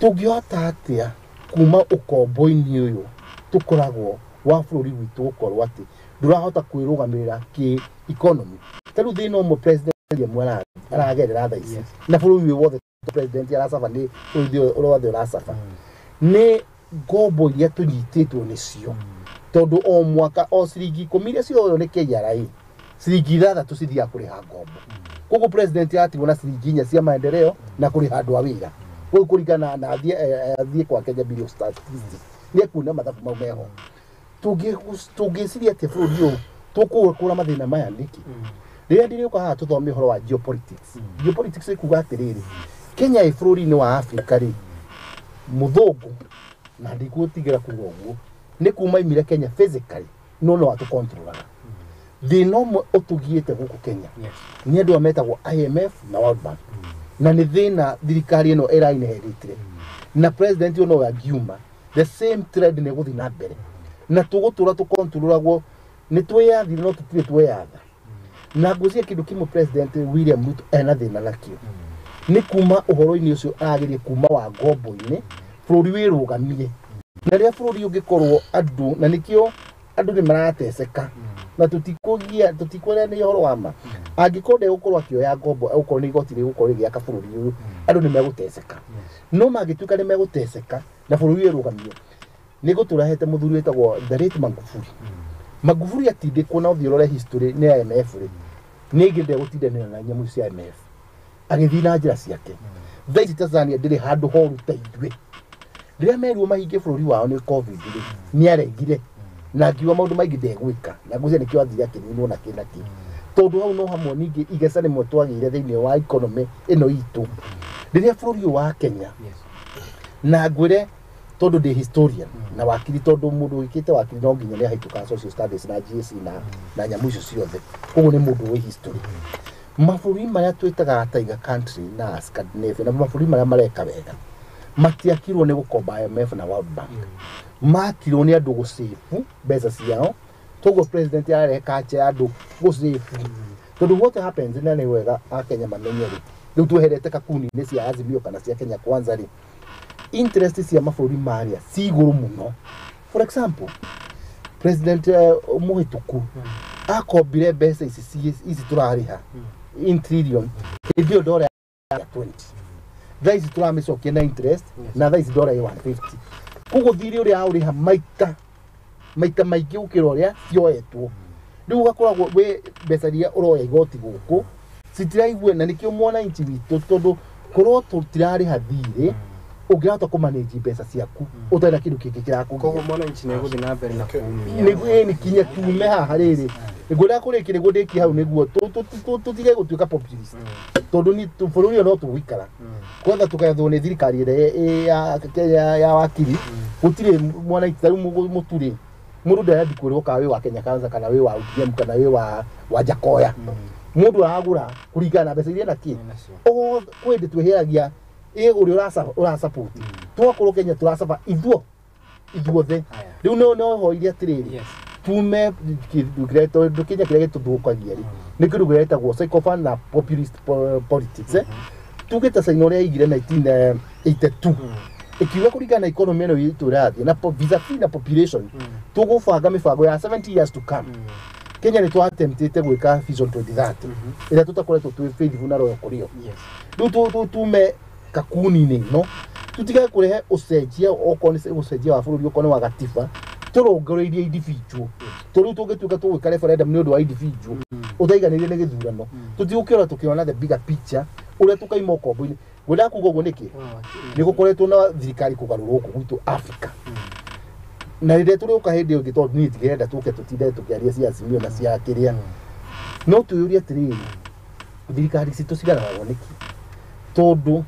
tũngĩhota atĩa kuma ũkombo-inĩ ũyũ tũkoragwo wa bũrũri witũ gũkorwo atĩ ndũrahota kwĩrũgamĩrĩra kĩ economy. Ta rĩu thĩna ũmwe president William aragerera thaa ici na bũrũri ũyũ wothe president aracaba nĩ bũrũri wothe ũracaba nĩ ngombo iria tũnyitĩtwo nĩcio tondũ o mwaka o ciringi 10 iria cioywo nĩ KRA ciringi 6 cithiaga kũrĩha ngombo. Koguo president atigwo na ciringi 4 cia maendeleo na kũrĩha andũ a wĩra. Koguo kũringana na athiĩ kwa Kenya Bureau of Statistics nĩ ekuona mathabu mau meho. Tũngĩciria atĩ bũrũri ũyũ tũkũkũra mathĩna maya nĩkĩ? Rĩrĩa ndĩrĩũka haha tũthome ũhoro wa geopolitics. Geopolitics ĩkuga atĩrĩrĩ Kenya ĩ bũrũri-inĩ wa Afrika rĩ mũthũngũ na ndigũtigĩra kuga ũguo nĩ kuma imire Kenya physically no no atũkontrolaga. Thĩna ũmwe ũtũgiĩte gũkũ Kenya nĩ andũ metagwo IMF na World Bank na nĩ thĩna thirikari ĩno ĩrainheritire na president ũyũ nowe angiuma the same trend nĩ ĩgũthiĩ na mbere na tũgũtũra tũkontrolagwo nĩ twĩyathire no tũtirĩ tweyatha. Na ngwĩciria kĩndũ kĩmwe president William Ruto ena thĩna nakĩo nĩ kuma ũhoro-inĩ ũcio arageria kuma wa ngombo-inĩ bũrũri wĩrũgamie na rĩrĩa bũrũri ũngĩkorwo andũ na nĩkĩo andũ nĩ marateceka na tũtikũgia tũtikũrĩa nĩ ũhoro wa ma. Angĩkorwo ndegũkorwo akĩoya ngombo okorwo nĩ igoti rĩgũkorwo rĩgĩaka bũrũri ũyũ andũ nĩ megũteceka. No mangĩtuĩka nĩ megũteceka na bũrũri wĩrũgamio nĩ gũtũrehete mũthuri wĩtagwo the late Magufuli. Magufuli atindĩkwo na ũthiĩ ũrore history nĩ IMF rĩ nĩ ĩngĩ ndegũtindanĩra na nyamũ cia IMF agĩthiĩ na njĩra ciake. Thaa ici Tanzania ndĩrĩ handũ horu ta ithuĩ. Rĩrĩa merirwo mahinge bũrũri wao nĩ COVID rĩ nĩ aregire na ngiuga maũndũ maingĩ ndegwĩka na ngwĩciria nĩkĩo athire akĩninwo na kĩ na kĩ tondũ hau no hamwe ningĩ igeca rĩmwe twagĩire thĩinĩ wa economy ĩno itũ. Rĩrĩa bũrũri ũyũ wa Kenya na ngwĩre tondũ ndĩ historian na wakiri tondũ mũndũ wĩkĩte wakiri no nginya nĩ ahĩtũkaga social studies na GSE na nyamũ icio ciothe koguo nĩ mũndũ wĩ history. Mabũrũri marĩa twĩtaga Tiger country na Scandinavia na mabũrũri marĩa mareka wega matiakirwo nĩ gũkomba IMF na World Bank. Makirwo nĩ andũ gũsave mbeca ciao toguo president ararehe culture ya andũ gũsave tondũ what happens na nĩ wega akenya mamenye rĩ rĩu tweherete kakuni-inĩ cia Azimio kana cia Kenya Kwanza rĩ interest cia mabũrũri marĩa ci igũrũ mũno. For example president mũhĩtũku akombire mbeca ici tũrarĩha in trillion hĩndĩ ĩyo ndora ya 20 thaa ici tũramĩcokia na interest na thaa ici ndora ĩ 150 koguo thirĩ ũrĩa aũrĩha maita maingĩ gũkĩra ũrĩa cioetwo. Rĩu ũgakoragwo wĩ mbeca iria ũroya igoti gũkũ citiraigua na nĩkĩo mwananchi witũ tondũ korwo tũtirarĩha thirĩ ũngĩhota kũmanage mbeca ciaku ũtarĩ na kĩndũ kĩngĩ kĩrakũgia. Koguo mwananchi nĩ egũthiĩ na mbere na kumia nĩguo kinya tume haha rĩrĩ nĩguo ndakũrĩkia nĩguo ndĩkie hau nĩguo tũtige gũtuĩka populist tondũ ni bũrũri ũyũ no tũgũikara kwetha tũgethwo nĩ thirikari ĩrĩa ya wakiri gũtirĩ mwananchi ta rĩu mũturĩ mũndũ ndarendi kwĩrwo kana wĩ wa Kenya Kwanza kana wĩ wa ODM kana wĩ wa Njakoya. Mũndũ aragũra kũringana na mbeca iria nakĩ o kwĩ hĩndĩ twĩheragia ĩ ũrĩa ũrasupport twakorwo Kenya tũracaba ithuothe rĩu no hoirie atĩrĩrĩ tume kĩndũ Kenya kĩrĩa gĩtũthũkagia rĩ nĩ kĩndũ gĩretagwo sycophant na populist politics. Tugĩte China ũrĩa yaigire 1982 ĩkiuga kũringana na economy ĩno itũ ĩrathiĩ na vis-a-vis na population tũgũbanga mĩbango ya 70 years to come. Kenya nĩ twattemptĩte gwĩka Vision 2030 ĩrĩa tũtakoretwo twĩ faithful na royo kũrĩ yo. Rĩu tume kakuni-inĩ ĩno tutige kũrehe ũcenjia okorwo nĩ ũcenjia wa bũrũri okorwo nĩ wa gatiba tũrongoreirie individual tondũ rĩu tũngĩtuĩka tũgwĩka referendum nĩ ũndũ wa individual ũtaiganĩire nĩ gĩthurano tũtigũkĩona tũkĩona the bigger picture ũrĩa tũkaima ũkombo-inĩ. Ngwendaga kuga ũguo nĩkĩ nĩ gũkoretwo na thirikari kũgarũrwo gũkũ gwitũ Africa na rĩrĩa tũrĩũka hĩndĩ ĩyo ĩngĩ tondũ niĩ ndigĩrenda tũke tũtinde tũkĩaria cia Azimio na cia kĩrĩa no twĩyũrie atĩrĩrĩ Thirikari citũ cigaragwo nĩkĩ? Tondũ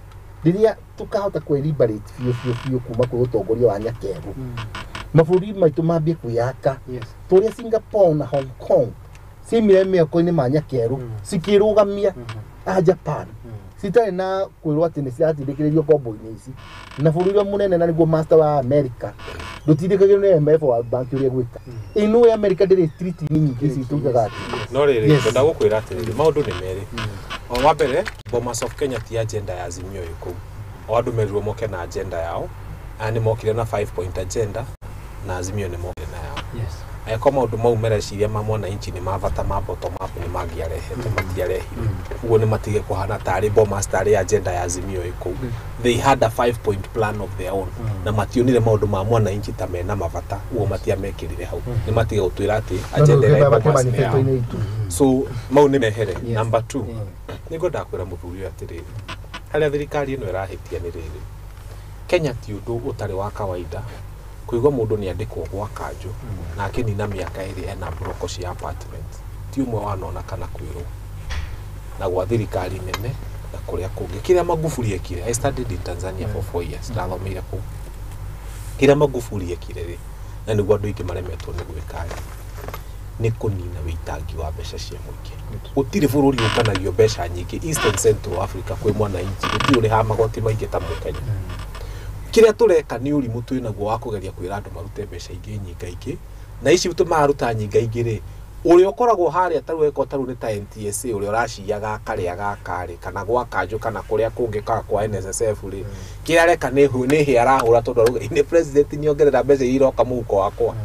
rĩrĩa tũkahota kwĩ-liberate biũ biũ biũ kuma kwĩ ũtongoria wa nyakerũ, mabũrũri maitũ mambie kwĩyaka tũrĩa Singapore na Hong Kong ciaimire mĩako-inĩ ma nyakerũ cikĩrũgamia a Japan citarĩ na kwĩrwo atĩ nĩ ciratindĩkĩrĩrio ngombo-inĩ ici, na bũrũri ũrĩa mũnene na nĩguo master wa America ndũtindĩkagĩrĩrio nĩ IMF World Bank ũrĩa gwĩka. Ĩno America ndĩrĩ treaty-inĩ nyingĩ ici tugaga atĩ No rĩrĩ, Yes. ngwenda gũkwĩra atĩrĩrĩ, maũndũ nĩ merĩ. O wa mbere, Bomas of Kenya ti agenda ya Azimio ĩ kũu. O andũ merirwo moke na agenda yao, aya nĩ mokire na 5 point agenda na Azimio nĩ mokire na yao. Angĩkorwo maũndũ mau mareciria ma mwananchi nĩ ma bata ma bottom up nĩ mangĩarehete, matiarehire. Ũguo nĩ matige kũhana tarĩ Bomas tarĩ agenda ya Azimio ĩ kũu. They had a 5 point plan of their own na mationire maũndũ ma mwananchi ta mena mabata, ũguo matiamekĩrire hau. Nĩ matige gũtwĩra atĩ agenda ĩrĩa ĩ Bomas nĩ yao. manifesto-inĩ itũ. So mau nĩ mehere. Number 2, nĩ ngwendaga kwĩra mũthuri ũyũ atĩrĩrĩ, harĩa thirikari ĩno ĩrahĩtia nĩ rĩrĩ, Kenya ti ũndũ ũtarĩ wa kawaida kũigua mũndũ nĩ andĩkwo gwa kanjũ na akĩnina mĩaka ĩrĩ ena mburoko cia apartment, ti ũmwe wanona kana kwĩrwo, na gwa thirikari nene na kũrĩa kũngĩ. Kĩrĩa Magufuli ekire, I studied in Tanzania for 4 years, ndathomeire kũu. Kĩrĩa Magufuli ekire rĩ, na nĩguo andũ aingĩ maremetwo nĩ gwĩka rĩ, nĩ kũnina wĩitangi wa mbeca cia mũingĩ. Gũtirĩ bũrũri ũkanagio mbeca nyingĩ East and Central Africa kwĩ mwananchi, gũtirĩ ũrĩhaga magoti maingĩ ta mũkenya. Kĩrĩa tũreka nĩ ũrimũ twĩnaguo wa kũgeria kwĩra andũ marute mbeca ingĩ nyingaingĩ, na ici mararuta nyingaingĩ rĩ, ũrĩa ũkoragwo harĩa tarĩu eko tarĩu nĩ ta NTSA ũrĩa ũraciaga akarĩa gaka rĩ, kana gwa kanjũ kana kũrĩa kũngĩ kana kwa NSSF rĩ, kĩrĩa areka nĩ hĩa arahũra tondũ arauga nĩ president nĩongerera mbeca iria iroka mũhuko wakwa.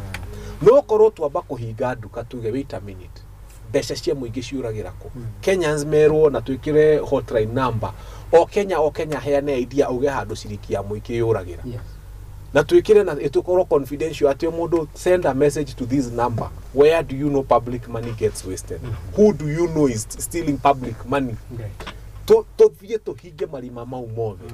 No korwo twamba kũhinga nduka tuge wait a minute, mbeca cia mũingĩ ciũragĩra kũ? Kenyans merwo na twĩkĩre hotline number, o Kenya heane idea auge handũ ciringi ya mũingĩ yũragĩra, na twĩkĩre na ĩtũkorwo confidential atĩ o mũndũ send a message to this number, where do you know public money gets wasted, who do you know is stealing public money. Tũthiĩ tũhinge marima mau mothe.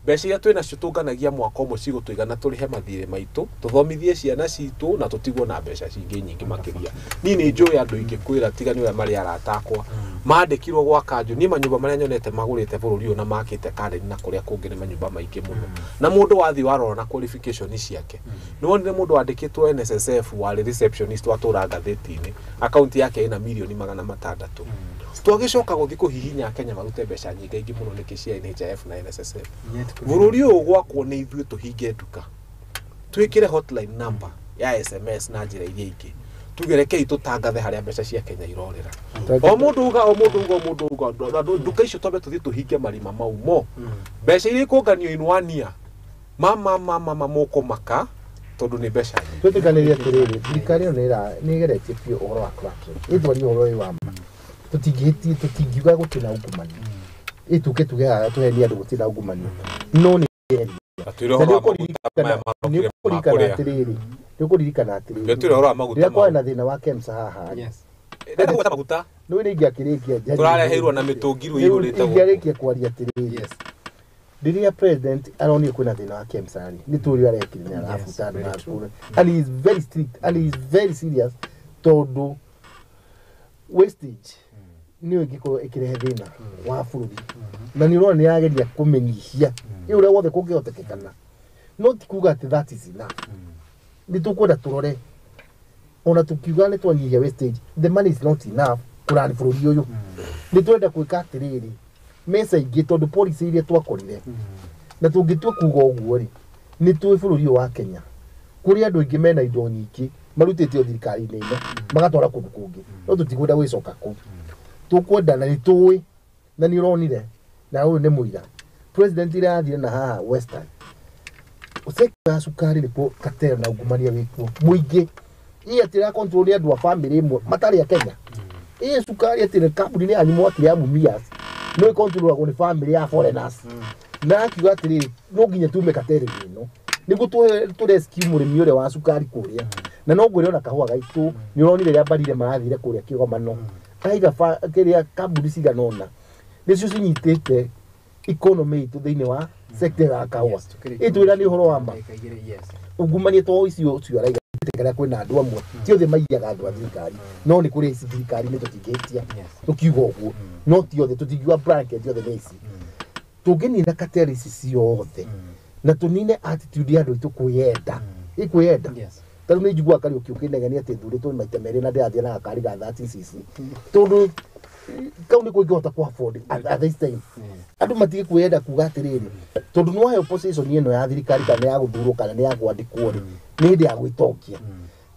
Mbeca iria twĩnacio tũnganagia mwaka ũmwe cigũtũigana tũrĩhe mathirĩ maitũ, tũthomithie ciana citũ na tũtigwo na mbeca cingĩ nyingĩ makĩria. Niĩ nĩ njũĩ andũ aingĩ kwĩra tiga nĩ ũrĩa marĩ arata akwa mandĩkirwo gwa kanjũ. Niĩ manyũmba marĩa nyonete magũrĩte bũrũri ũyũ na makĩte Karen na kũrĩa kũngĩ nĩ manyũmba maingĩ mũno, na mũndũ wathiĩ warora na qualification ciake nĩ wonire mũndũ wandĩkĩtwo NSSF warĩ receptionist watũra ngathĩti-inĩ, akaunti yake ĩna mirioni 600. Twagĩcoka gũthiĩ kũhihinya Kenya marute mbeca nyingĩ mũno nĩkĩ cia NHIF na NSSF. Bũrũri ũyũ gwakwo nĩ ithuĩ tũhinge nduka, twĩkĩre hotline number ya SMS na njĩra iria ingĩ, tuge rekei tũtangathe harĩa mbeca cia Kenya irorĩra. O mũndũ uga, o mũndũ uga, o mũndũ uga, nduka icio twambe tũthiĩ tũhinge marima mau mo. Mbeca iria ikũnganio in one year, mama mama mũkũmaka tondũ nĩ mbeca nyingĩ. Twĩtĩkanĩrie atĩrĩrĩ, thirikari ĩno nĩ ĩgeretie biũ ũhoro wa corruption, ĩtwarie ũhoro ũyũ wa ma, tũtingĩhĩtie, tũtingiuga gũtirĩ na ungumania, ĩtuke tuge haha tũhenie andũ gũtirĩ na ungumania, no nĩ nĩũkũririkana atĩrĩrĩ, nĩũkũririkana atĩrĩrĩ, rĩrĩa kwarĩ na thĩna wa KEMSA haha maguta nĩ nĩ ingĩakĩrĩkia tũrareheirwo na mĩtũngi rĩu ĩihũrĩte gũkũ. Ingĩarĩkia kwaria atĩrĩrĩ, rĩrĩa president aronire kwĩna thĩna wa KEMSA rĩ, nĩ tũrĩ arekire nĩ arabuta andũ na and he is very strict and he is very serious, tondũ wastage nĩyo ĩngĩkorwo ĩkĩrehe thĩna wa bũrũri, na nĩ ũrona nĩ yageria kũmĩnyihia ĩ ũrĩa wothe kũngĩhotekekana, no ti kuga atĩ that is enough. Nĩ tũkwenda tũrore ona tũkiuga nĩ twanyihia wastage, the money is not enough kũrani bũrũri ũyũ. Nĩ twenda gwĩka atĩrĩrĩ, mbeca ingĩ tondũ policy iria twakorire na tũngĩtua kuga ũguo rĩ, nĩ tũĩ bũrũri ũyũ wa Kenya kũrĩ andũ aingĩ mena indo nyingĩ marutĩtio thirikari-inĩ ĩno magatwara kũndũ kũngĩ, no tũtikwenda gwĩcoka kũu. Tũkwenda na nĩ tũĩ na nĩ ũronire na ũyũ nĩ mũira president ĩrĩa athire na haha Western sekta ya cukari nĩkuo katero na ungumania wĩkuo mũingĩ, ĩ atĩ ĩra control nĩ andũ a family ĩmwe matarĩ a Kenya, ĩ cukari atĩ nĩ kambuni nĩ yanyu mwakire ya Mumias no ĩkontrolagwo nĩ family ya foreigners, na akiuga atĩrĩrĩ no nginya tume katero ĩno nĩguo tũ rescue mũrĩmi ũrĩa wa cukari kũrĩa, na no ngwĩre ona kahũa gaitũ nĩ ũronire rĩrĩa mbarire marathire kũrĩa kĩgomano aiga kĩrĩa kambuni cigana ũna nĩcio cinyitĩte economy itũ thĩinĩ wa sector ya kahũa. Ĩtwĩra nĩ ũhoro wa ma ungumania to icio ũcio araiga karĩa kwĩna andũ amwe ti othe maiyaga andũ a thirikari no nĩ kũrĩ aici thirikari-inĩ tũtingĩhĩtia tũkiuga ũguo no ti othe tũtingiuga blanket othe nĩ aici tũngĩnina kateri ici ciothe na tũnine attitude ya andũ aitũ kwĩyenda ĩkwĩyenda ta rĩu nĩ njiguaga Kariũki ũkĩnegenia atĩ thurĩtwo maita merĩ na ndĩrathiĩ na gakari ga 30 cc tondũ kau nĩko ingĩhota kũ afford at this time andũ matige kwĩyenda kuga atĩrĩrĩ tondũ nĩ waheo position ĩno ya thirikari kana nĩ ya gũthurwo kana nĩ ya kwandĩkwo rĩ nĩ hĩndĩ ya gwĩtongia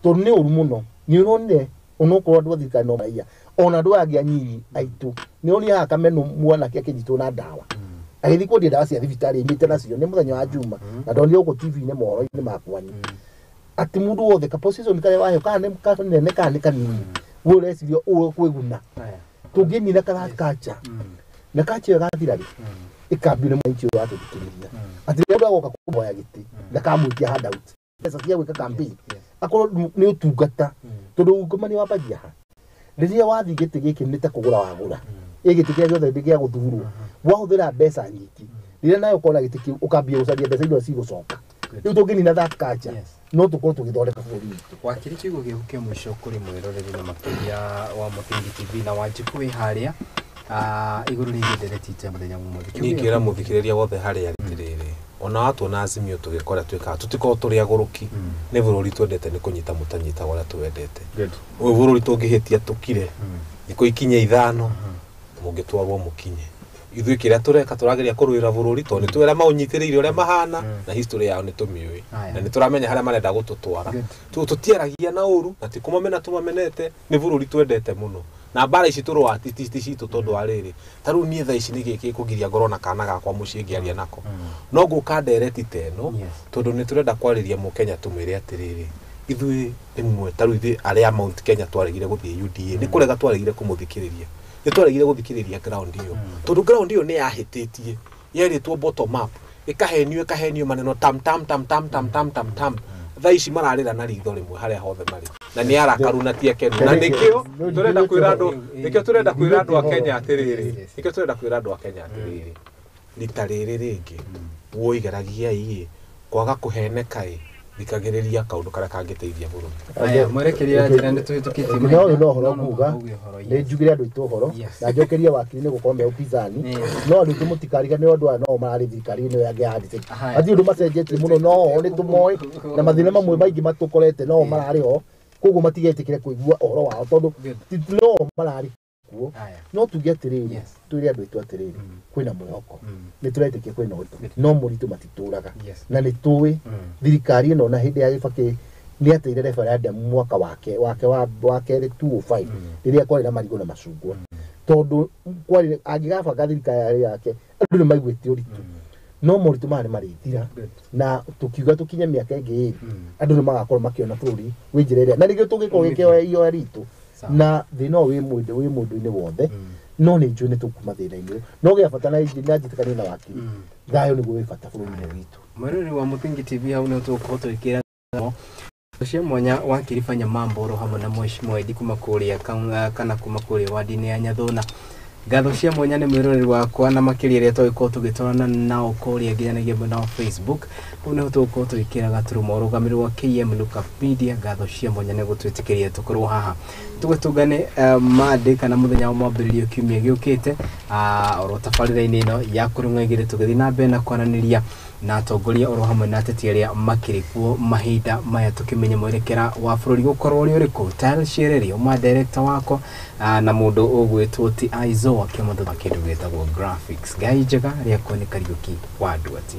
tondũ nĩ ũru mũno nĩ ũronire onokorwo andũ a thirikari no maiya ona andũ aya angĩ anyinyi aitũ nĩ ũronire haha Kameno mwanake akĩnyitwo na ndawa agĩthiĩ kwendia ndawa cia thibitarĩ aimĩte nacio nĩ mũthenya wa Juma na ndonire gũkũ TV-inĩ mohoro-inĩ ma kwanyu atĩ mũndũ wothe ka position karĩa waheo kana nĩ kanene kana nĩ kanini we ũreciria ũũ kwĩguna tũngĩnina kana kacha na kacha ĩyo ĩgathira rĩ ĩkambio nĩ mwananchi ũyũ watũthikĩrĩria atĩ rĩrĩa mũndũ agoka kũhoya gĩtĩ ndakamwĩtia handout mbeca cia gwĩka campaign akorwo nĩ ũtungata tondũ ungumania wambagia ha rĩrĩa wathiĩ gĩtĩ gĩkĩ nĩ ta kũgũra wagũra ĩ gĩtĩ kĩrĩa gĩothe nĩ gĩa gũthurwo wahũthĩra mbeca nyingĩ rĩrĩa nawe ũkona gĩtĩ kĩu ũkambia gũcaria mbeca iria cigũcoka rĩu tũngĩnina that culture no tũkorwo tũgĩthondeka bũrũri witũ. Wakiri kiugo gĩaku kĩa mũico kũrĩ mwĩroreri na makĩria wa Mũthingi TV na Wanjikũ wĩ harĩa igũrũ rĩgiĩ ndereti ya mũthenya wa ũmũthĩ. Niĩ ngĩra mũthikĩrĩria wothe harĩa atĩrĩrĩ ona watuona Azimio tũgĩkora twĩkaga tũtikoragwo tũrĩ agũrũki nĩ bũrũri twendete nĩ kũnyita mũtanyitaga ũrĩa tũwendete ũyũ bũrũri tũngĩhĩtia tũkire thikũ ikinye 5 mũngĩtwarwo mũkinye ithuĩ kĩrĩa tũreka tũrageria kũrũĩra bũrũri tondũ nĩ tũĩ ũrĩa maũnyitĩrĩire ũrĩa mahana na history yao nĩ tũmĩũĩ na nĩ tũramenya harĩa marenda gũtũtwara tũtiaragia na ũru na ti kũmamena tũmamenete nĩ bũrũri twendete mũno na mbara ici tũrũa ti citũ tondũ wa rĩrĩ ta rĩu niĩ thaa ici nĩ gĩkĩ kũgiria ngorwo na kana gakwa mũciĩ ngĩaria nako no ngũka ndereti ta ĩno tondũ nĩ tũrenda kwarĩria mũkenya tũmwĩre atĩrĩrĩ ithuĩ rĩmwe ta rĩu ithuĩ arĩa Mount Kenya twaregire gũthiĩ UDA nĩ kũrega twaregire kũmũthikĩrĩria nĩ twaregire gũthikĩrĩria ground ĩyo tondũ ground ĩyo nĩ yahĩtĩtie yerĩtwo bottom up ĩkahenio maneno tam tam tam tam tam tam tam tam thaa ici mararĩra na ritho rĩmwe harĩa hothe marĩ na nĩ arakaru na ti akenu na nĩkĩo tũrenda kwĩra andũ nĩkĩo tũrenda kwĩra andũ a Kenya atĩrĩrĩ nĩkĩo tũrenda kwĩra andũ a Kenya atĩrĩrĩ rita rĩrĩ rĩngĩ wũigaragiai kwaga kũheneka ĩ thikagĩrĩria kaũndũ karĩa kangĩteithia bũrũri. Aya mwerekeria njĩra nĩ tũhĩtũkĩtie mahinda no no ũhoro nguga nĩ njugire andũ aitũ ũhoro na njokerie wakiri nĩ gũkorwo me upinzani no andũ aitũ mũtikariganĩrwo andũ aya no mararĩ thirikari-inĩ ĩyo yangĩ ya handiceki hatirĩ ũndũ macenjetie mũno no o nĩ tũmoĩ na mathĩna mamwe maingĩ matũkorete no mararĩ ho koguo matigetĩkĩre kũigua ũhoro wao tondũ no mararĩ kuo no tuge atĩrĩrĩ twĩre andũ aitũ atĩrĩrĩ kwĩna mwĩhoko nĩ tũretĩkia kwĩna ũritũ no moritũ matitũraga na nĩ tũĩ thirikari ĩno na hĩndĩ ya Gĩbakĩ nĩ ateire referendum mwaka wake wa kerĩ 2005 rĩrĩa kwarĩ na marigũ na macungwa tondũ kwarĩ angĩgabanga thirikari yake andũ nĩ maiguĩte ũritũ no moritũ maya nĩ marĩthira na tũkiuga tũkinye mĩaka ĩngĩ ĩrĩ andũ nĩ magakorwo makĩona bũrũri wĩ njĩra ĩrĩa na nĩkĩo tũngĩkorwo gĩkĩoya ihoya ritũ na thĩna ũyũ wĩ mũndũ-inĩ wothe no nĩ njũĩ nĩ tũkuma thĩna-inĩ no gĩa bata na njĩtĩkanie na wakiri thayũ nĩguo wĩ bata bũrũri-inĩ witũ. Mwĩroreri wa Mũthingi TV hau nĩho tũgũkorwo tũgĩkĩra cia mwanya wakiri Fanya Mambo oro hamwe na Mheshimiwa Eddie kuma kũrĩa kana kuma kũrĩa wadi-inĩ ya Nyathũna. Ngatho cia mwanya nĩ mwĩroreri wakwa na makĩria arĩa tũgĩkorwo tũgĩtwarana nao kũrĩa nginyanĩria mwena wa Facebook hau nĩho tũgũkorwo tũgĩkĩra gaturuma ũrũgamĩrĩri wa KM Lookup Media. Ngatho cia mwanya nĩ gũtwĩtĩkĩria tũkorwo haha tũgĩtũngane Monday kana mũthenya wa mwambĩrĩrio kiumia gĩũkĩte oro tabarĩra-inĩ ĩno ya kũrũng'a igĩrĩ tũgĩthiĩ na mbere na kwaranĩria na atongoria oro hamwe na ateti arĩa makĩrĩ kuo mahinda maya tũkĩmenya mwerekera wa bũrũri gũkorwo ũrĩ ũrĩkũ. Tile Shereri ũma director wakwa na mũndũ ũgwĩtwo Ti Aizo akĩmũthũ kĩndũ gĩtagwo graphics. Ngai njega rĩakwa nĩ Kariũki wa Nduati.